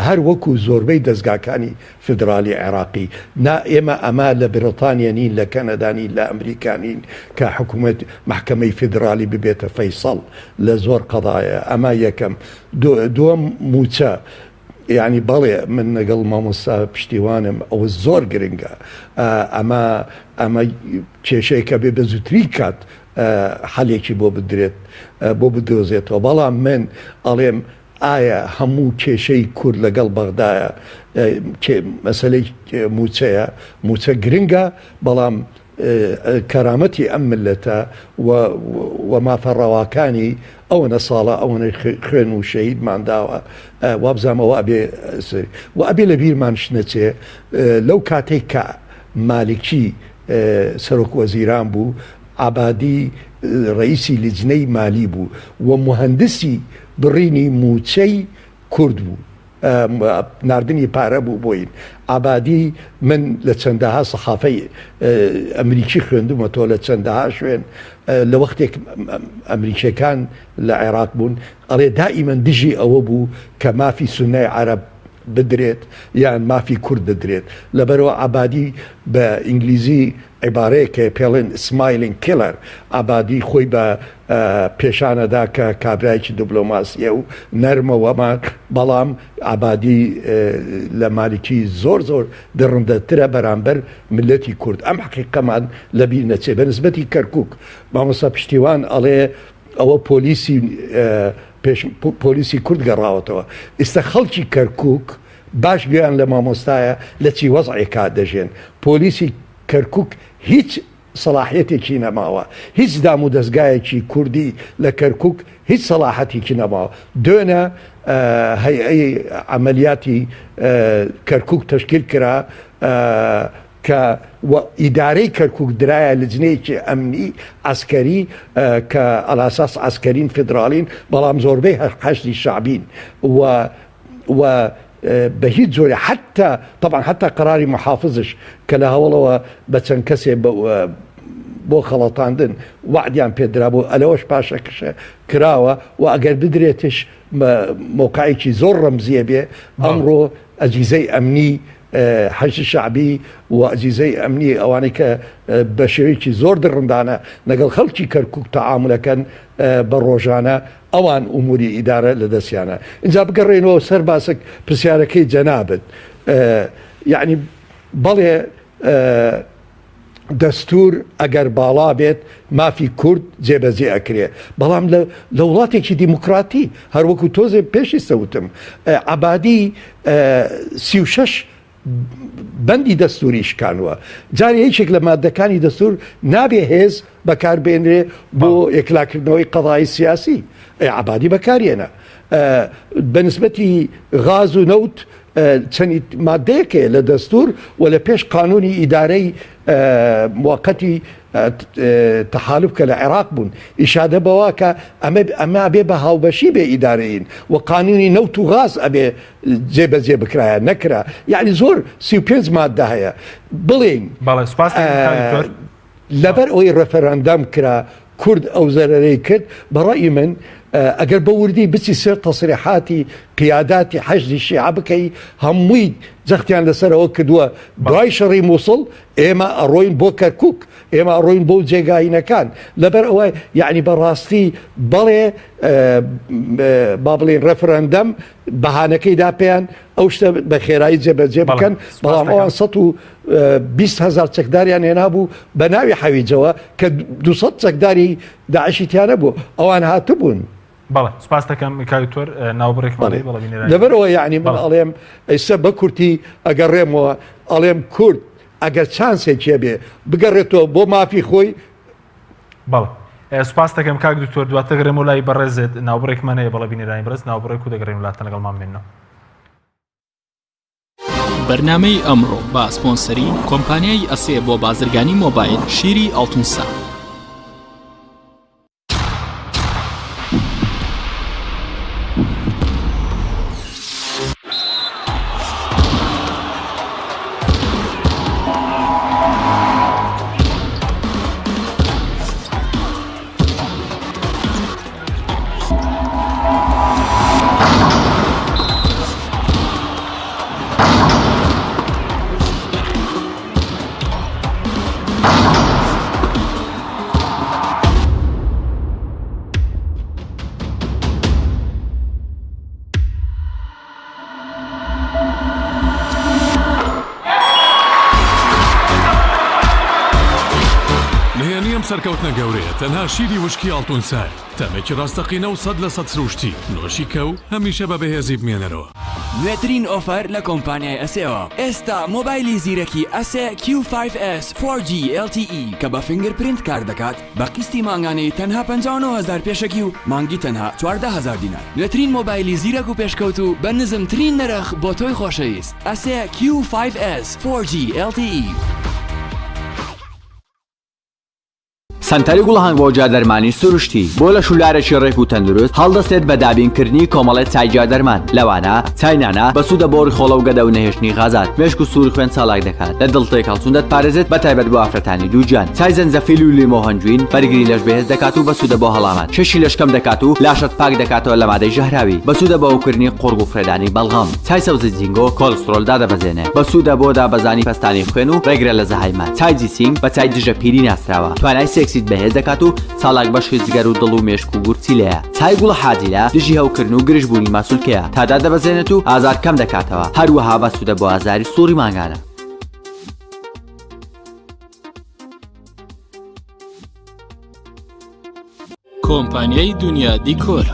هەر وەکو زۆربەی دەزگاکانی فیدرالی عێراقی. نا ئێمە ئەمە لە بریتانیا نین لە کەنەدا نین لە ئەمریکا نین کە حکومەت مەحکەمەی فیدرالی ببێتە فەیسەڵ لە زۆر قەزایە ئەمە یەکەم دووەم موچە یانی بەڵێ من لەگەڵ مامۆستا پشتیوانم ئەوە زۆر گرنگە ئەمە ئەمە کێشەیەکە بێ بە زووترین کات حەلێکی بۆ بدرێت بۆ بدۆزێتەوە بەڵام من ئەڵێم ئایا هەموو کێشەی کورد لەگەڵ بەغدایە مەسەلەی موچەیە موچە گرنگە بەڵام کەرامەتی ئەم ملەتە و مافە ڕەواکانی ئەوەنە ساڵە ئەوەنە خوێن و شەهیدمان داوە وابزانم ئەوە ئەبێ و ئەبێ لە بیرمانش نەچێ لەو کاتێک کە مالکی سەرۆک وەزیران بوو عەبادی ڕەئیسی لیجنەی مالی بوو و موهەندسی بڕینی مووچەی کورد بوو ناردنی پارە بوو بۆین عەبادی من لە چەندەها سەحافەی ئەمریکی خوێندومەتەوە لە چەندەها شوێن لە وەختێک ئەمریکیەکان لە عێراق بوون ئەڵێ دائیمەن دژی ئەوە بوو کە مافی سوننەی عەرەب بدرێت یان مافی کورد بدرێت لەبەرئەوە عەبادی بە ئینگلیزی عیبارەیەک هەیە پێڵێن Smiling Killer عەبادی خۆی بە پێشانەدا کە کابرایەکی دبلۆماسیە و نەرمە وەما بەڵام عەبادی لە مالکی زۆر زۆر دڕندەترە بەرامبەر ملەتی کورد ئەم حەقیقەمان لەبیر نەچێ بە نسبەتی کەرکوک مامۆستا پشتیوان ئەڵێ ئەوە پۆلیسی پێش پۆلیسی کورد گەڕاوەتەوە ئیستا خەڵکی کەرکوک باش گوێیان لە مامۆستایە لە چی وەزعێکا دەژێن پۆلیسی کەرکوک هیچ سەڵاحیەتێکی نەماوە هیچ دام و دەزگایەکی کوردی لە کەرکوک هیچ سەڵاحەتیکی نەماوە دوێنە هەیئەی عەمەلیاتی کەرکوک تەشکیل کرا کە و ئیدارەی کەرکوک درایە لجنەیەکی ئەمنی عەسکەری کە ئەلاساس عەسکەرین فیدراڵین بەڵام زۆربەی هەر حەشدی شەعبین و و بە هیچ جۆرێ حتا طبعا حتا قەراری محافزش کە لە هەوڵەوە بە چەند کەسێ بۆ خەڵەتاندن وەعدیان پێدرابوو ئەلەوەش پاشەکشە کراوە و ئەگەر بدرێتش مەوقعێکی زۆر ڕەمزیە بێ ئەمڕۆ ئەجیزەی ئەمنی حەشدی شەعبی و ئەجیزەی ئەمنی ئەوانەی کە بە شێوەیەکی زۆر دڕندانە لەگەڵ خەڵکی کەرکوک تەعامولەکەن بە ڕۆژانە ئەوان ئوموری ئیدارە لە دەستیانە ئینجا بگەڕێینەوە سەر باسک پرسیارەکەی جەنابت یعنی بەڵێ دەستور ئەگەر باڵا بێت مافی کورد جێبەجێ ئەکرێ بەڵام لە وڵاتێکی دیموکراتی هەروەکو تۆزێ پێشی سەوتم عبادی 36. بەندی دەستوری شکانوە جارێ یەکێک لە مادەکانی دەستور نابێ هێز بەکار بێنرێ بۆ یەکلاکردنەوەی قەضای سیاسی ئەی عەبادی بەکارێنە بە نسبەتی غاز و نەوت چەند مادەیەک هەیە لە دەستور و لە پێش قانونی ئیدارەی موقتی تەحالف کە لە عێراق بوون ئیشادە بەوە کە ئەمە ئەمە ئەبێ بە هاوبەشی بێ ئیدارەین و قانونی نەوت و غاز ئەبێ جێبەجێ بکرایە نەکرا یعنی زۆر 35 مادە هەیە بڵێین بەڵێ سپاس دکتۆر لەبەر ئەوەی ڕێفەراندەم کرا کورد ئەو زەرەرەی کرد بە ڕەئی من ئەگەر بە وردی بچی سەر تەسریحاتی قیاداتی حەشدی شیعە بکەی هەمووی جەختیان لەسەر ئەوە کردووە دوای شەڕی مووسڵ ئێمە ئەڕۆین بۆ کەرکوک ئێمە ئەڕۆین بۆ جێگاینەکان لەبەر ئەوە یعنی بەڕاستی بەڵێ با بڵێین ڕێفرەندەم بەهانەکەی دا پێیان ئەو شتە بە خێرایی جێبەجێ بکەن بەڵام ئەوان 120 هزار چەکداریان هێنابوو بە ناوی حەویجەوە کە 200 چەکداری داعشی تیانە بوو ئەوان هاتبوون. بەڵێ سپاس دەکەم کاک دکتۆر ناوبڕێکمان هەیە بەڵێ بینەرانی لەبەرئەوە یعنی من ئەڵێم ئێستا بە کورتی ئەگەڕێمەوە ئەڵێم کورد ئەگەر چانسێکی هەبێ بگەڕێتەوە بۆ مافی خۆی بەڵێ سوپاس دەکەم کاک دکتۆر دواتر گەڕێمەوە لای بەڕێزت ناوبڕێکمان هەیە بەڵێ بینەرانی بەڕێز ناوبڕێک و دەگەڕێین لاتان لەگەڵمان بمێننەوە. بەرنامەی ئەمڕۆ بە سپۆنسەری کۆمپانیای ئەسێ بۆ بازرگانی مۆبایل شیری ئاڵتونسا. نهێنی ئەم سەرکەوتنە گەورەیە تەنها شیری وشکی ئاڵتون سایە، تامێکی ڕاستەقینە و 100% سروشتی، نۆشی کە و هەمیشە بە بەهێزی بمێنەرەوە. نوێترین ئۆفەر لە کۆمپانیای ئەسێوە ئێستا مۆبایلی زیرەکی ئەسێ کیو فایڤ ئێس فۆر جی ئێڵ تی ئی کە بە fingerprint کار دەکات بە قیستی مانگانەی تەنها 59 هەزار پێشەکی و مانگی تەنها 14 هەزار دینار نوێترین مۆبایلی زیرەک و پێشکەوتوو بە نزمترین نرخ بۆ تۆی خۆشەویست ئەسێ کیو فایڤ ئێس فۆر جی ئێڵ تی ئی. سەنتەری گوڵەهەنگ بۆ گیادەرمانی سروشتی بۆ لەش و لارێکی ڕێک و تەندروست هەڵدەستێت بە دابینکردنی کۆمەڵێ چای گیادەرمان لەوانە چای نانا بەسوودە بۆ ڕیخۆڵە و گەدە و نەهێشتنی غازات مێشک و سووری خوێن چالاک دەکات لە دڵ تێکهەڵچوون دەتپارێزێت بە تایبەت بۆ ئافرەتانی دووگیان چای زەنجەفیل و لیمۆ هەنجوین بەرگری لەش بەهێز دەکات و بەسوودە بۆ هەڵامەت کێشی لەش کەم دەکات و لاشەت پاک دەکاتەوە لە مادەی ژەهراوی بەسوودە بۆ هەوکردنی قوڕگ و فڕێدانی بەڵغەم چای سەوزی جینگۆ کۆلسترۆل دادەبەزێنێ بەسوودە بۆ دابەزانی پەستانی خوێن و ڕێگرە لە زەهایمەر چای جیسینگ بە چای دژە پیری ناسراوە توانای سێکسیت بەهێز دەکات و چالاک بەشی جگەر و دڵ و مێشک و گورچیلەیە چای گوڵە حاجیلە دژی هەوکردن و گرژبوونی ماسولکەیە تا دادەبەزێنێت و ئازار کەم دەکاتەوە هەروەها بەسوودە بۆ ئازاری سوڕی مانگانە. کۆمپانیای دونیا دیکۆر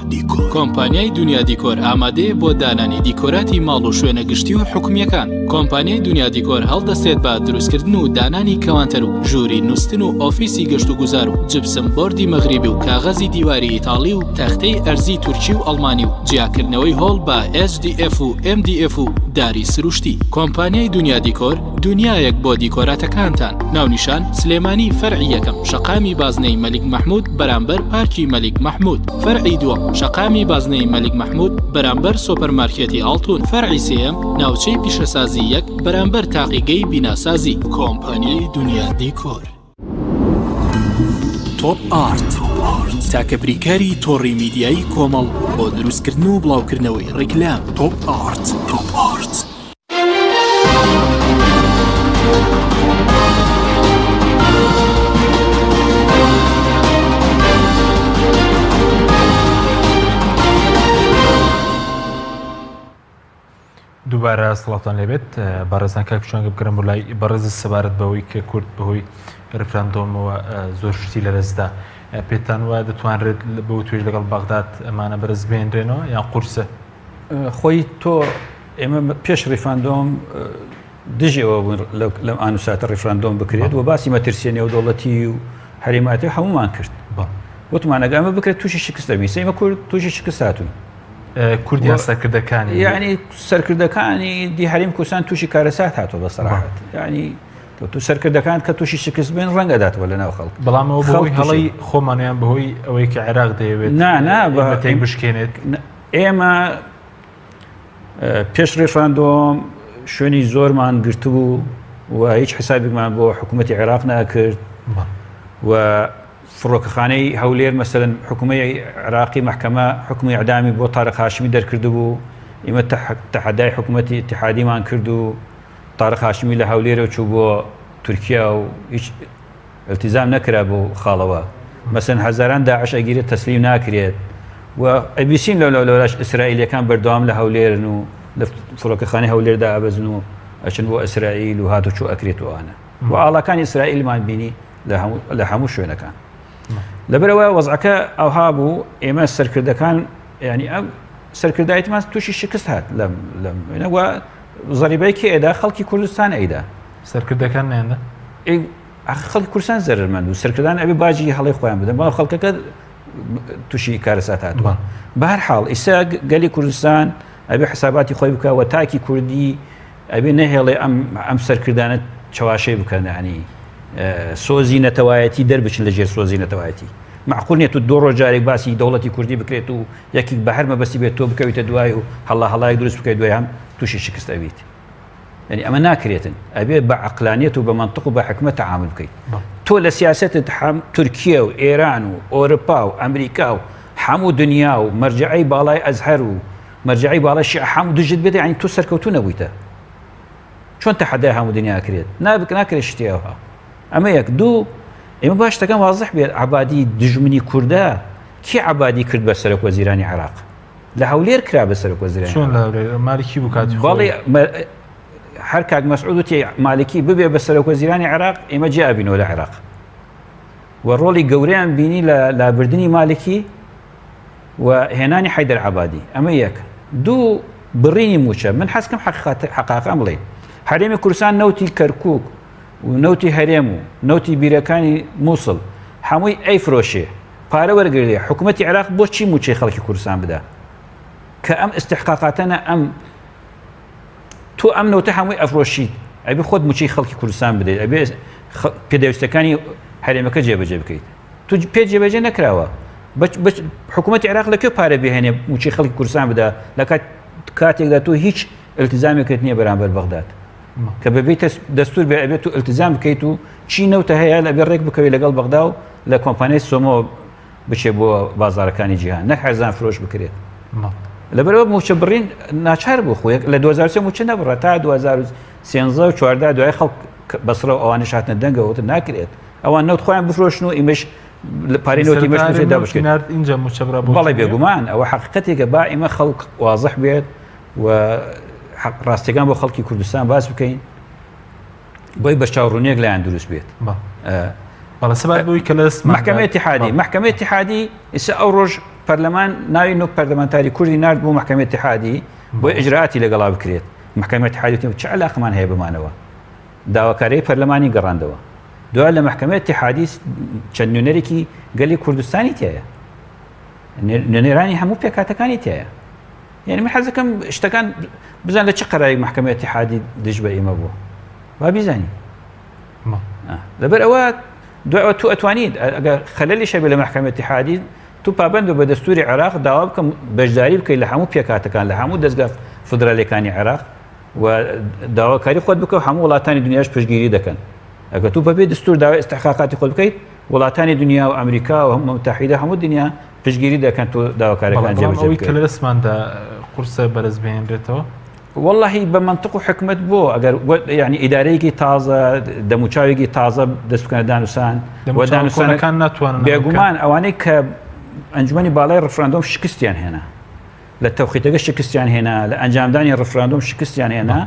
کۆمپانیای دونیا دیکۆر ئامادەیە بۆ دانانی دیکۆراتی ماڵ و شوێنە گشتی و حکومییەکان. کۆمپانیای دونیا دیکۆر هەڵدەستێت بە دروستکردن و دانانی کەوانتەر و ژووری نوستن و ئۆفیسی گەشتوگوزار و جپسم بۆردی مەغریبی و کاغەزی دیواری ئیتاڵی و تەختەی ئەرزی تورکی و ئەڵمانی و جیاکردنەوەی هۆڵ بە HDF و MDF و داری سروشتی. کۆمپانیای دونیا دیکۆر دونیایەک بۆ دیکۆراتەکانتان. ناونیشان، سلێمانی فەرعی یەکەم، شەقامی بازنەی مەلیک مەحمود بەرامبەر پارکی مەلیک مەحمود. فەرعی دووەم، شەقامی بازنەی مەلیک مەحمود بەرامبەر سۆپەرمارکێتی ئاڵتون. فەرعی سێیەم، ناوچەی پیشەسازی یەک بەرامبەر تاقیگەی بیناسازی. کۆمپانیای دونیا دیکۆر. تۆپ ئارت تاکە بریکاری تۆڕی میدیایی کۆمەڵ بۆ دروستکردن و بڵاوکردنەوەی ڕیکلام تۆپ ئارت. تۆپ ئارت. دووبارە سڵاوتان لێبێت بەڕێزان کاک پشوانگە بگەڕێم بۆ لای بەڕێز سەبارەت بەوەی کە کورد بەهۆی ڕیفراندۆمەوە زۆر شتی لەدەستدا پێتان وایە دەتوانرێت بۆ توێژ لەگەڵ بەغداد ئەمانە بەرز بێنرێنەوە یان قورسە خۆی تۆ ئێمە پێش ڕیفراندۆم. دژی ئەوە بوون لەم ئان و ساتە ڕیفراندۆم بکرێت و باسی مەترسیە نێودەوڵەتی و هەرێماتی هەمومان کرد وتمان ئەگە ئەمە بکرێت تووشی شکست دەبین ئێمە کورد تووشی شکست هاتوون کوردیان سەرکردەکانی یعنی سەرکردەکانی دی هەریم کوردستان تووشی کارەسات هاتووە بە سەراحەت یعنی تۆ سەرکردەکان کە تووشی شکست بن ڕەنگە داتەوە لە ناو خەڵک بەڵام ئەوە بەهۆی هەڵەی خۆمانیان بەهۆی ئەوەی کە عێراق دەیەوێت نا نا بە تێک بشکێنێت ئێمە پێش ڕیفراندۆم شوێنی زۆرمان گرتبوو و هیچ حسابێکمان بۆ حکوومەتی عێراق ناکرد و فڕۆکەخانەی هەولێر مەسەلەن حکوومەی عێراقی محکەمە حکومی ئەدامی بۆ تارق هاشمی دەرکردبوو ئیمە تەحەدای حکوومەتی اتحادیمان کرد و تارق هاشمی لە هەولێرەوە چوو بۆ تورکیا و هیچ التزام نەکرا بۆ خاڵەوە مەسەن هەزاران داعش ئەگیرێت تەسلیم ناکرێت و ئەبیسین لەو لەو لەولاش ئیسرائیلەکان بەردەوام لە هەولێرن و لە فڕۆکەخانەی هەولێردا ئەبەزن و ئەچن بۆ ئیسرائیل و هاتوچۆ ئەکرێت و ئەوانە و ئاڵاکانی ئیسرائیلمان بینی لە هەموو شوێنەکان لەبەرەوە وەزعەکە ئەوها بوو ئێمە سەرکردەکان ینی ئەم سەرکردایەتمان تووشی شکست هات لەم لەم وە زەریبەی کێ ئەدا خەڵکی کوردستان ئەیدا سەرکردەکان نێنە خەڵکی کوردستان زەرمەند و سەرکردان ئەبێ باجی هەڵی خۆیان بدەن بەڵام خەڵکەکە تووشی کارەسات هاتووە بەهر حاڵ ئیسا گەلی کوردستان ئەبێ حساباتی خۆی بکە و تاکی کوردی ئەبێ نەهێڵێ ئەم ئەم سەرکردانە چەواشەی بکەن ینی سۆزی نەتەوایەتی دەربچن لە ژێر سۆزی نەتەوایەتی معقول نیە تو دو ڕۆژ جارێک باسی دەوڵەتی کوردی بکرێت و یەکیک بە هەر مەبەستی بێت تۆ بکەویتە دوای و هەڵا هەڵایەک دروست بکەیت دوای هەم تووشی شکست ئەبیت یعنی ئەمە ناکرێتن ئەبێ بە عقلانیت و بە منطق و بە حکمت تعامل بکەیت تۆ لە سیاستت هەم تورکیە و ئێران و ئەوروپا و ئەمریکا و هەموو دنیا و مەرجعی باڵای ئەزهەر و مەرجعی باڵای شیعە هەموو دژت بێت یعنی تۆ سەرکەوتوو نەبوویتە چۆن تەحەدای هەموو دنیا کرێت نابک ناکرێت شتی ئەوها ئەمە یەک دوو ئێمە باش شتەکان وازح بێت عبادی دژمنی کوردە کی عبادی کرد بە سەرۆک وەزیرانی عێراق لە هەولێر کرا بە سەرۆک وەزیرانی چۆن لە هەولێر مالکی بوو کاتی خۆی بەڵێ هەر کاک مەسعود وتی مالکی ببێ بە سەرۆک وەزیرانی عێراق ئێمە جیا بینەوە لە عێراق و ڕۆڵی گەورەیان بینی لە لابردنی مالکی و هێنانی حەیدەر عەبادی ئەمە یەک دوو بڕینی موچە من حەزکەم حەقاقان بڵێ هەرێمی کوردستان نەوتی کەرکک و نەوتی هەرێم و نەوتی بیرەکانی مووسڵ هەمووی ئەیفرۆشێ پارە وەرگێ حکوومەتتی عێراق بۆچی موچەی خەڵکی کوردستان بدا کە ئەم استحقاقاتەنە ئەم تۆ ئەم نەوتە هەمووی ئەفرۆشیت ئەبێ خۆت موچەی خەڵکی کوردستان بدەیت ئەبێ پێداویستەکانی هەرێمەکە جێبەجێ بکەیت تو پێ جێبەجێ نەکراوە حکوومەتی عێراق لە کوێ پارە بهێنێ موچەی خەڵکی کوردستان بدا لە کاتێکدا تۆ هیچ التزامێکت نییە بەرامبەر بەغداد کە بەبێ دەستور بێ ئەبێت و التزام بکەیت و چی نەوتە هەیە لە بێ ڕێک بکەوی لەگەڵ بەغدا و لە کۆمپانیای سۆمۆ بچێ بۆ بازارەکانی جیهان نەک هەرزان فرۆش بکرێت لەبەرەوە موچە بڕین ناچار بوو خۆیەک لە 2023 موچە نەبڕە تا 2013 و 14 دوای خەڵک بەسرە و ئەوانش هاتنە دەنگەوە ناکرێت ئەوان نەوت خۆیان بفرۆشن و ئیمەش پارەی نەوتی مەش موچەی دابشکێت اینجا موچە برا بەڵێ بێگومان ئەوە حقیقەتێکە با ئێمە خەڵک وازح بێت و ڕاستیەکان بۆ خەڵکی کوردستان باس بکەین بۆی بەرچاوڕوونیەک لایان دروست بێت بەڵێ سەبارەت بەوەی کە لە محکمە اتحادی محکمە اتحادی ئیسا ئەو ڕۆژ پەرلەمان ناوی نۆ پەرلەمانتاری کوردی نارد بۆ محکمە اتحادی بۆ ئیجراعاتی لەگەڵا بکرێت محکمە اتحادی چ علاقمان هەیە بمانەوە داواکاریی پەرلەمانی گەڕاندەوە. دوای لە مەحکەمەی ئیتیحادی چەند نوێنەرێکی گەلی کوردستانی تایە. نوێنەرانی هەموو پێکهاتەکانی تایە. یعنی من حەزەکەم شتەکان بزان لە چ قەرارێک مەحکەمەی ئیتیحادی دژ بە ئێمە بووە. با بیزانی. لەبەر ئەوە دوای تۆ ئەتوانیت ئەگەر خەلەلیش هەبێ لە مەحکەمەی ئیتیحادی تو پابند بە دەستوری عێراق داوا بکەم بەشداری بکەیت لە هەموو پێکهاتەکان لە هەموو دەزگا فدرالیەکانی عێراق و داواکاری خۆت بکە و هەموو وڵاتانی دنیاش پشتگیری دەکەن ئەگەر تو بەبێ دستور داوای استحقاقاتی خۆت بکەیت وڵاتانی دنیا و ئەمریکا و هەموو متحیدە هەموو دنیا پشتگیری دەکەن تۆ داواکارەکان جێبەجێ بکەیت. کە لە دەستماندا قورسە بەرز بهێنرێتەوە؟ واللهی بە منطق و حکمت بۆ ئەگەر یعنی ئیدارەیەکی تازە دەموچاوێکی تازە دەست بکەنە دانوسان و دانوسانەکان ناتوانن بێگومان ئەوانەی کە ئەنجومەنی باڵای ڕفراندۆم شکستیان هێنا لە تەوقیتەکە شکستیان هێنا لە ئەنجامدانی ڕفراندۆم شکستیان هێنا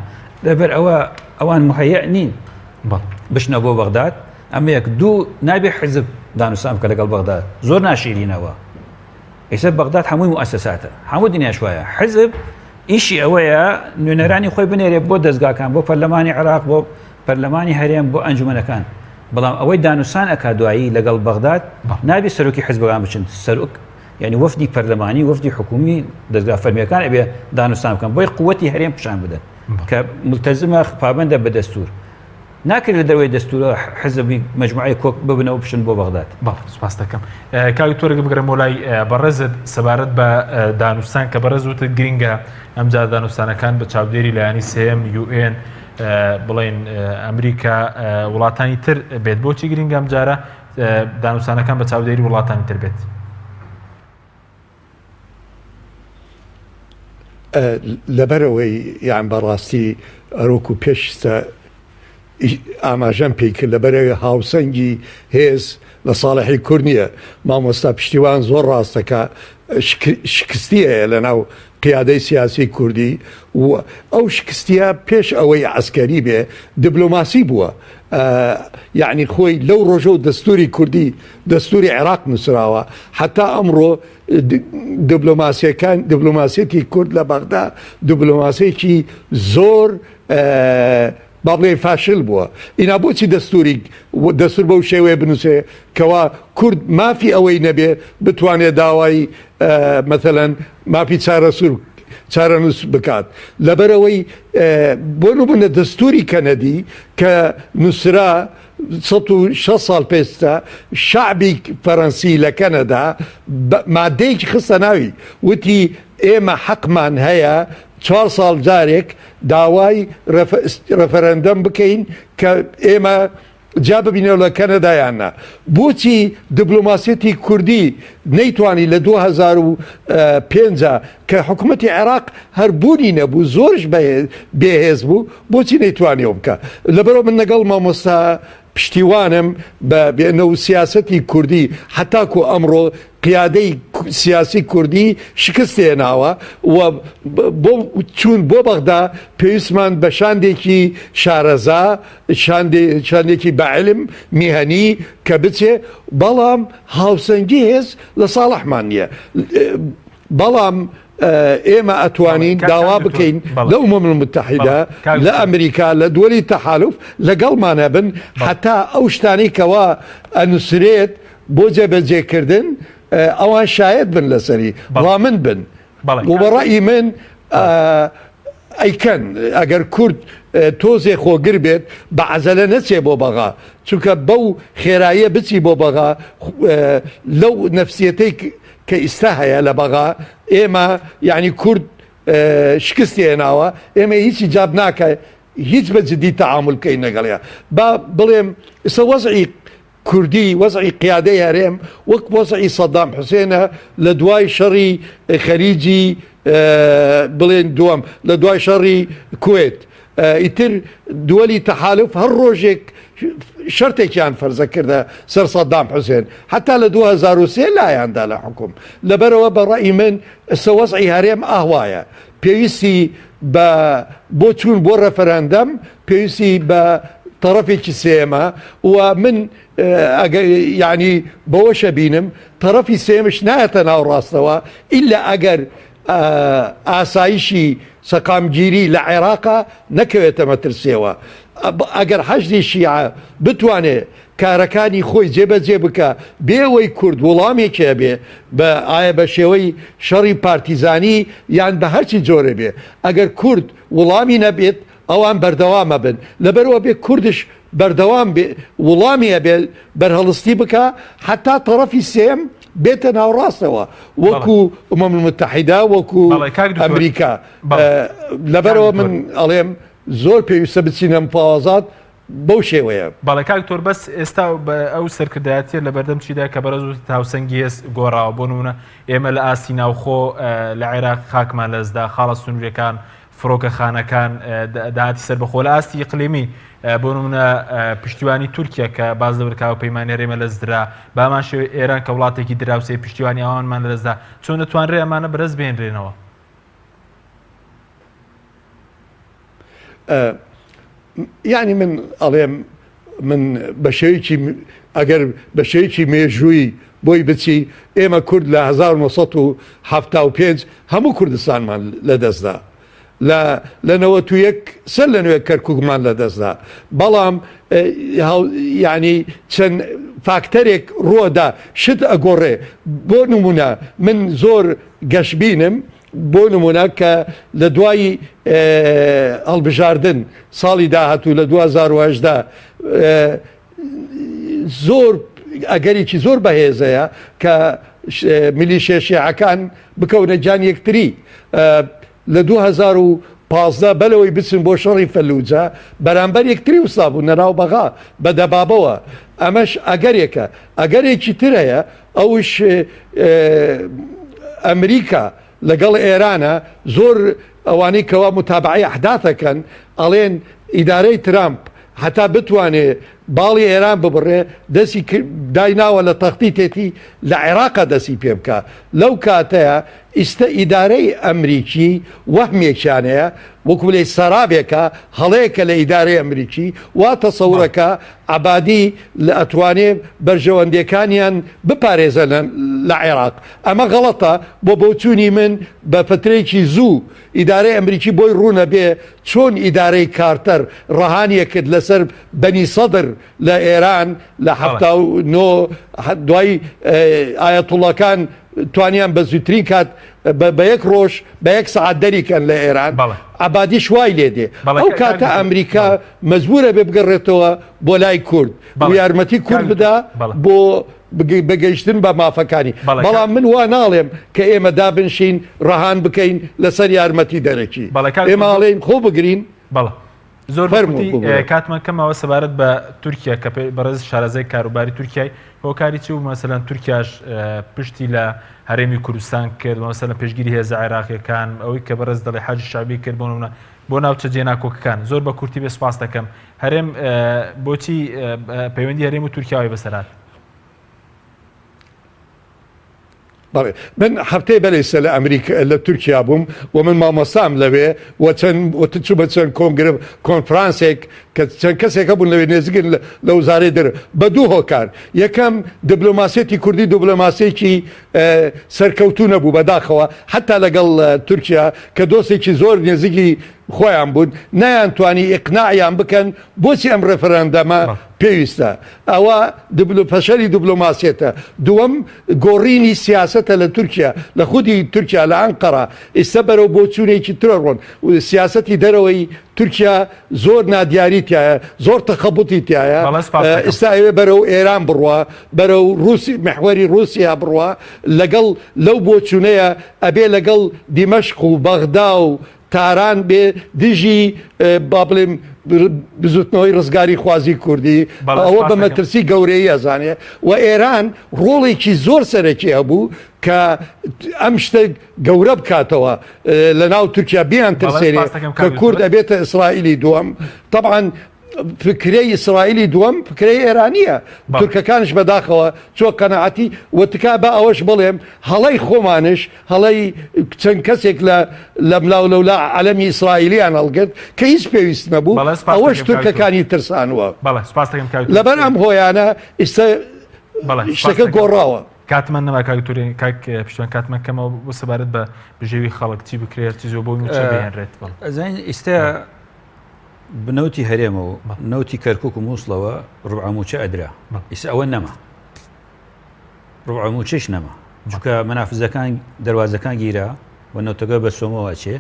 لەبەر ئەوە ئەوان مهەیە نین بچنە بۆ بەغداد ئەمە یەک دوو نابێ حزب دانوسان بکە لەگەڵ بەغداد زۆر ناشیرینەوە ئێستا بەغداد هەمووی موسساتە هەموو دنیاش وایە حزب ئیشی ئەوەیە نوێنەرانی خۆی بنێرێ بۆ دەزگاکان بۆ پەرلەمانی عێراق بۆ پەرلەمانی هەرێم بۆ ئەنجومەنەکان بەڵام ئەوەی دانوسان ئەکا دوایی لەگەڵ بەغداد نابێ سەرۆکی حزبەکان بچن سەرۆک یعنی وەفدی پەرلەمانی وەفدی حکومی دەزگا فەرمیەکان ئەبێ دانوسان بکەن بۆی قوتی هەرێم پیشان بدەن کە ملتەزمە پابەندە بە دەستور ناکرێت لە دەرەوەی دەستورە حزبی مەجموعەیەک کۆک ببنەوە بچن بۆ بەغداد. بەڵێ سوپاس دەکەم. کاک دکتۆر ئەگەر بگەڕێمەوە لای بەڕێزت سەبارەت بە دانوستان کە بەڕێز وتت گرنگە ئەمجار دانوستانەکان بە چاودێری لایەنی سێیەم UN بڵێن ئەمریکا وڵاتانی تر بێت بۆچی گرنگە ئەمجارە دانوستانەکان بە چاودێری وڵاتانی تر بێت؟ لەبەرئەوەی یان بەڕاستی ئەرۆکو پێشتە ئاماژەم پێی کرد لەبەرئەوەی هاوسەنگی هێز لە ساڵحی کورد نییە مامۆستا پشتیوان زۆر ڕاستەکە شکستی هەیە لە ناو قیادەی سیاسی کوردی و ئەو شکستیە پێش ئەوەی عسکەری بێ دیبلۆماسی بووە یعنی خۆی لەو ڕۆژە و دەستوری کوردی دەستوری عێراق نووسراوە حتا ئەمڕۆ دبلۆماسیەکان دبلۆماسیەتی کورد لە بەغدا دبلۆماسێکی زۆر با بڵێ فاشل بووە ئینا بۆچی دەستوری دەستور بەو شێوەیە بنووسێ کەوا کورد مافی ئەوەی نەبێ بتوانێت داوای مەتەلەن مافی چارەسور چارەنووس بکات لەبەرەوەی بۆ نمونە دەستوری کەنەدی کە نووسرا 160 ساڵ پێستا شعبی فەرەنسی لە کەنەدا مادەیەکی خستە ناوی وتی ئێمە حەقمان هەیە چوار ساڵ جارێک داوای رەفەرەندەم بکەین کە ئێمە جیا ببینەوە لە کەنەدا یان نا. بۆچی دبلۆماسیەتی کوردی نەیتوانی لە 2005 کە حکومەتی عێراق هەر بوونی نەبوو زۆرش بێهێز بوو بۆچی نەیتوانی ئەو بکە لەبەرەوە من لەگەڵ مامۆستا پشتیوانم بە بێنە و سیاسەتی کوردی حتاکو ئەمڕۆ قیادەی سیاسی کوردی شکست هێناوە و بۆ چوون بۆ بەغدا پێویستمان بە شاندێکی شارەزا شاندێکی بە علم میهەنی کە بچێ بەڵام هاوسەنگی هێز لە ساڵحمان نییە بەڵام ئێمە ئەتوانین داوا بکەین لە ئومەم المتحدە لە ئەمریکا لە دووەلی تەحالف لەگەڵمانە بن حتا ئەو شتانەی کەوا ئەنووسرێت بۆ جێبەجێکردن ئەوان شایەت بن لەسەری ڕامن بن و بە ڕەئی من ئەیکەن ئەگەر کورد تۆزێ خۆگر بێت بە عەزەلە نەچێ بۆ بەغا چونکە بەو خێراییە بچی بۆ بەغا لەو نەفسیەتەی کە ئیستا هەیە لە بەغا ئێمە یعنی کورد شکستی هێناوە ئێمە هیچی جاب ناکە هیچ بە جدی تەعامل بکەین لەگەڵیا با بڵێم ئسە وەزعی کوردی وەزعی قیادەی هەرێم وەک وەزعی سەدام حوسێنە لە دوای شەڕی خەلیجی بڵێن دووەم لە دوای شەڕی کوێت ئیتر دووەلی تەحالف هەر ڕۆژێک شەرتێکیان فەرزە کردە سەر سەدام حوسێن حتا لە 2023 لایاندا لە حکوم لەبەرەوە بە ڕەئی من ئسە وەزعی هەرێم ئاوایە پێویستی بە بۆ چوون بۆ ڕەفەرەندەم پێویستی بە تەڕەفێکی سێیەمە و من ئەگەر یعنی بەوەشە بینم تەڕەفی سێیەمش نایەتە ناو ڕاستەوە ئیلا ئەگەر ئاسایشی سەقامگیری لە عێراقا نەکەوێتە مەترسیەوە ئەگەر حەشدی شیعە بتوانێ کارەکانی خۆی جێبەجێ بکا بێ ئەوەی کورد وڵامێکی هەبێ بە ئایا بە شێوەی شەڕی پارتیزانی یان بە هەرچی جۆرێ بێ ئەگەر کورد وڵامی نەبێت ئەوان بەردەوام ئەبن لەبەرئەوە بێ کوردش بەردەوام بێ وڵامی هەبێ بەرهەڵستی بکا حەتا تەڕەفی سێیەم بێتە ناوڕاستەوە وەکو ئومەم المتحدە وەکو ئەمریکا لەبەرئەوە من ئەڵێم زۆر پێویستە بچینە مفاوەزات بەو شێوەیە. بەڵێ کاک دکتۆر بەس ئێستا ئەو سەرکردایەتیە لەبەردەم چیدا کە بەرەز وتت هاوسەنگی هێز گۆڕاوە بۆ نمونە ئێمە لە ئاستی ناوخۆ لە عێراق خاکمان لەزدا خاڵە سنوورەکان فڕۆکەخانەکان داهاتی سەربەخۆ لە ئاستی ئیقلیمی بۆ نمونە پشتیوانی تورکیا کە باز لەوە کاوە پەیمانی هەرێمە لەزدرا بامان شێوەی ئێران کە وڵاتێکی دراوسێ پشتیوانی ئەوانمان لەدەستدا چۆن دەتوانرێ ئەمانە بەرز بێنرێنەوە؟ یعنی من ئەڵێم من بە شێوەیەکی ئەگەر بە شێوەیەکی مێژووی بۆی بچی ئێمە کورد لە 1975 هەموو کوردستانمان لەدەستدا. لە لە 91 سەر لە نوێ کەرکووکمان لەدەستدا بەڵام یعنی چەند فاکتەرێک ڕۆدا شت ئەگۆڕێ بۆ نمونە من زۆر گەشببینم بۆ نمونە کە لە دوای هەڵبژاردن ساڵی داهاتوو لە 2010 زۆر ئەگەرێکی زۆر بەهێزەیە کە میلیشیا شیعەکان بکەونە گیان یەکتری لە 2015 بەلەوەی بچن بۆ شەڕی فەلوجە بەرامبەر یەکتری وسا بوون لەناو بەغا بە دەبابەوە ئەمەش ئەگەرێکە ئەگەرێکی تر هەیە ئەوش ئەمریکا لەگەڵ ئێرانە زۆر ئەوانەی کەوا متابعەی ئەحداثەکەن ئەڵێن ئیدارەی ترامپ هەتا بتوانێ باڵی ئێران ببڕێ دەسی دایناوە لە تەختیتێتی لە عێراقا دەسی پێ بکا لەو کاتەیە ئیستە ئیدارەی ئەمریکی وەهمێکیان هەیە وەکو بلێی سەرابێکە هەڵەیەکە لە ئیدارەی ئەمریکی وا تەسەورەکە عەبادی لە ئەتوانێ بەرژەوەندیەکانیان بپارێزە لە عێراق ئەمە غەڵەتە بۆ بۆچوونی من بە فترەیەکی زوو ئیدارەی ئەمریکی بۆی ڕوونە بێ چۆن ئیدارەی کارتەر ڕەهانیە کرد لەسەر بەنی سەدر لە ئێران لە 79 دوای ئایەتوڵەکان توانیان بە زووترین کات بە یەک ڕۆژ بە یەک سەعات دەریکەن لە ئێران عەبادیش وای لێ دێ ئەو کاتە ئەمریکا مەجبورە بێ بگەڕێتەوە بۆ لای کورد و یارمەتی کورد بدا بۆ بەگەیشتن بە مافەکانی بەڵام من وا ناڵێم کە ئێمە دابنشین ڕەهان بکەین لەسەر یارمەتی دەرەکی ئێمە ئەڵێین خۆ بگرین. زۆر فەرموو کاتمان کەمەوە سەبارەت بە تورکیا کە بەڕێز شارەزای کاروباری تورکیای هۆکاری چی بوو مەسەلەن تورکیاش پشتی لە هەرێمی کوردستان کرد مەسەلەن پێشگیری هێزە عێراقیەکان ئەوەی کە بەڕێز دەڵێ حاجی شعبی کرد بۆ نمونە بۆ ناوچە جێناکۆکەکان زۆر بە کورتی بێ سپاس دەکەم هەرێم بۆچی پەیوەندی هەرێم و تورکیاوی بەسەرات بەڵێ من هەفتەی بەرێسە لە ئەمریکا لە تورکیا بووم و من مامۆستام لەوێ و چەند چوومە چەند کۆنگرە کۆنفرانسێک کە چەند کەسێک هەبوون لەوێ نێزیکن لە وزارەی دەر بە دوو هۆکار یەکەم دیبلۆماسیەتی کوردی دیبلۆماسیەکی سەرکەوتوو نەبوو بەداخەوە حتا لەگەڵ تورکیا کە دۆستێکی زۆر نێزیکی خۆیان بوون نەیانتوانی ئیقناعیان بکەن بۆچی ئەم ڕێفراندەمە پێویستە ئەوە فەشەلی دبلۆماسیەتە. دووەم گۆڕینی سیاسەتە لە تورکیا، لە خودی تورکیا لە ئەنقەرە ئیستا بەرەو بۆچوونێکی ترە ڕۆن. سیاسەتی دەرەوەی تورکیا زۆر نادیاری تیایە، زۆر تەخەبوتی تیایە. ئیستا ئەوێ بەرەو ئێران بڕوا، بەرەو ڕووسی میحوەری ڕووسیا بڕوا، لەگەڵ لەو بۆچوونەیە ئەبێ لەگەڵ دیمەشق و بەغدا و تاران بێ دژی با بڵێم بزوتنەوەی ڕزگاری خوازی کوردی ئەوە بە مەترسی گەورەی ئەزانێ و ئێران ڕۆڵێکی زۆر سەرەکی هەبوو کە ئەم شتە گەورە بکاتەوە لە ناو تورکیا بیان ترسێنێ کە کورد ئەبێتە ئیسرائیلی دووەم طبعا فکرەی ئیسرائیلی دووەم فکرەی ئێرانیە تورکەکانش بەداخەوە چۆ قەنەعەتی و تکا بە ئەوەش بڵێم هەڵەی خۆمانش هەڵەی چەند کەسێک لە لەملاو لەولا عەلەمی ئیسرائیلیان هەڵگرت کە هیچ پێویست نەبوو ئەوەش تورکەکانی ترسانوە لەبەر ئەم هۆیانە ئیستا شتەکە گۆڕاوە. کاتمان نەما کاک تورێن کاک پشتیوان کاتمان کەمەوە بۆ سەبارەت بە بژێوی خەڵک چی بکرێت چی زۆ بۆ مووچە بهێنرێت بەڵێ. ئەزانین ئیستا بنەوتی هەرێمە و نەوتی کەرکک و مووسڵەوە ڕبع مووچە ئەدرا ئیستا ئەوە نەما ڕبع مووچەش نەما چونکە مەنافزەکان دەواازەکان گیرا و نەوتەکە بە سۆمەوە ئەچێ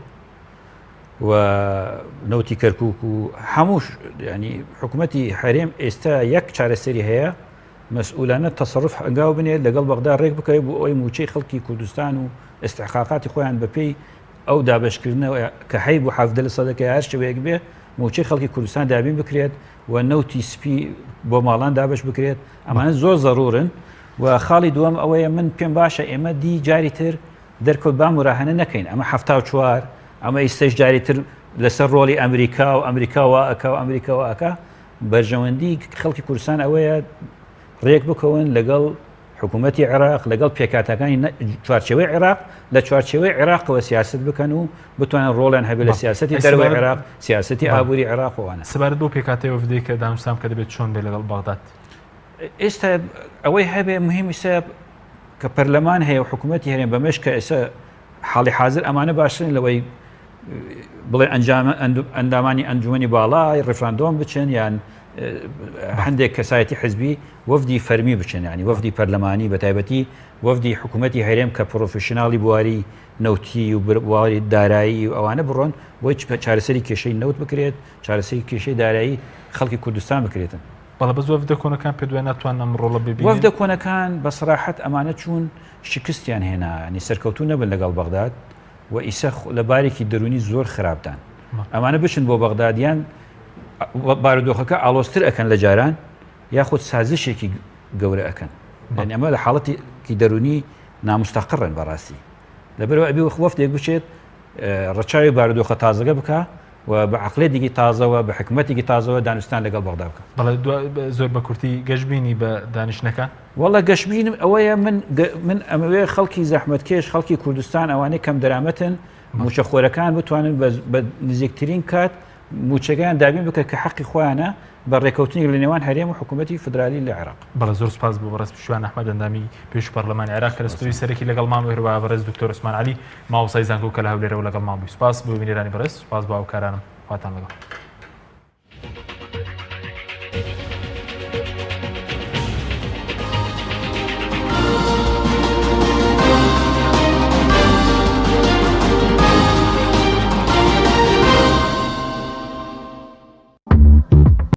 و نەوتی کەرکک و هەموو ینی حکوومەتی هەرێم ئێستا یەک چارەسەری هەیە مەسئولانە تەسەروف هەنگاو بنێت لەگەڵ بەغدا ڕێک بکەوێت بۆ ئەوەی مووچەی خەڵکی کوردستان و ئیستحقاقاتی خۆیان بەپێی ئەو دابەشکردنە کە هەیبوو 17 لە سەدەکە هەر شێوەیەک بێ مووچەی خەڵکی کوردستان دابین بکرێت و نەوتی سپی بۆ ماڵان دابەش بکرێت ئەمانە زۆر زەرورن و خاڵی دووەم ئەوەیە من پێم باشە ئێمە دی جاری تر دەرکەوت با مراهنە نەکەین ئەمە 74 ئەمە ئیستەش جاری تر لەسەر ڕۆڵی ئەمریکا و ئەمریکا وا ئەکا و ئەمریکا وا ئەکا بەرژەوەندی خەڵکی کوردستان ئەوەیە ڕێک بکەون لەگەڵ حکوومەتی عێراق لەگەڵ پێکاتەکانی چوارچێوەی عێراق لە چوارچێوەی عێراقەوە سیاست بکەن و بتوانن ڕۆڵیان هەبێت لە سیاستی دەرەوەی عێراق سیاستی ئابووری عێراق وانە سەبارەت بۆ پێکاتەی وەفدەی کە دانوستان کە دەبێت چۆن بێت لەگەڵ بەغداد ئێستا ئەوەی هەبێ مهمیسە کە پەرلەمان هەیە و حکوومەتی هەرێم بەمەش کە ئێستا حاڵی حاضر ئەمانە باشترن لەوەی. بڵێ ئەندامانی ئەنجومەنی باڵای ڕیفراندۆم بچن یان هەندێک کەسایەتی حزبی وەفدی فەرمی بچن ینی وەفدی پەرلەمانی بە تایبەتی وەفدی حکوومەتی هەرێم کە پرۆفشناڵی بواری نەوتی و بواری دارایی و ئەوانە بڕۆن بۆی چارەسەری کێشەی نەوت بکرێت چارەسەری کێشەی دارایی خەڵکی کوردستان بکرێتن. بەڵێ بەس وەفدە کۆنەکان پێت وایە ناتوانن ئەم ڕۆڵە ببینن؟ وەفدە کۆنەکان بە سەراحەت ئەمانە چوون شکستیان هێنا ینی سەرکەوتوو نەبن لەگەڵ بەغداد و ئیسە لە بارێکی دەروونی زۆر خراپدان ئەمانە بچن بۆ بەغداد یان بارودۆخەکە ئاڵۆزتر ئەکەن لە جاران یاخود سازشێکی گەورە ئەکەن یعنی ئەمە لە حاڵەتێکی دەروونی نامستەقڕن بەڕاستی لەبەرەوە ئەبێ وەفدێک بچێت ڕەچاوی بارودۆخە تازەکە بکە و بە عقلێتێکی تازەوە بە حکومەتێکی تازەوە دانوستان لەگەڵ بەغدا بکە. بەڵێ زۆر بە کورتی گەشبینی بە دانیشتنەکان؟ وەڵا گەشبینم ئەوەیە من من ئەمەوێ خەڵکی زەحمەتکێش خەڵکی کوردستان ئەوانەی کەم دەرامەتن موچەخۆرەکان بتوانن بە نزیکترین کات موچەکەیان دابین بکە کە حەقی خۆیانە بە ڕێکەوتنێک لە نێوان هەرێم و حکوومەتی فدرالی لە عێراق. بەڵێ زۆر سوپاس بۆ بەڕێز پشتیوان ئەحمەد ئەندامی پێشوو پەڕلەمانی عێراق کە لە ستۆدیۆی سەرەکی لەگەڵمان بوو هەروەها بەڕێز دکتۆر عوسمان عەلی مامۆستای زانکۆ کە لە هەولێرەوە لەگەڵمان بووی سوپاس بۆ بینەرانی بەڕێز سوپاس بۆ هاوکارانم خواتان لەگەڵ.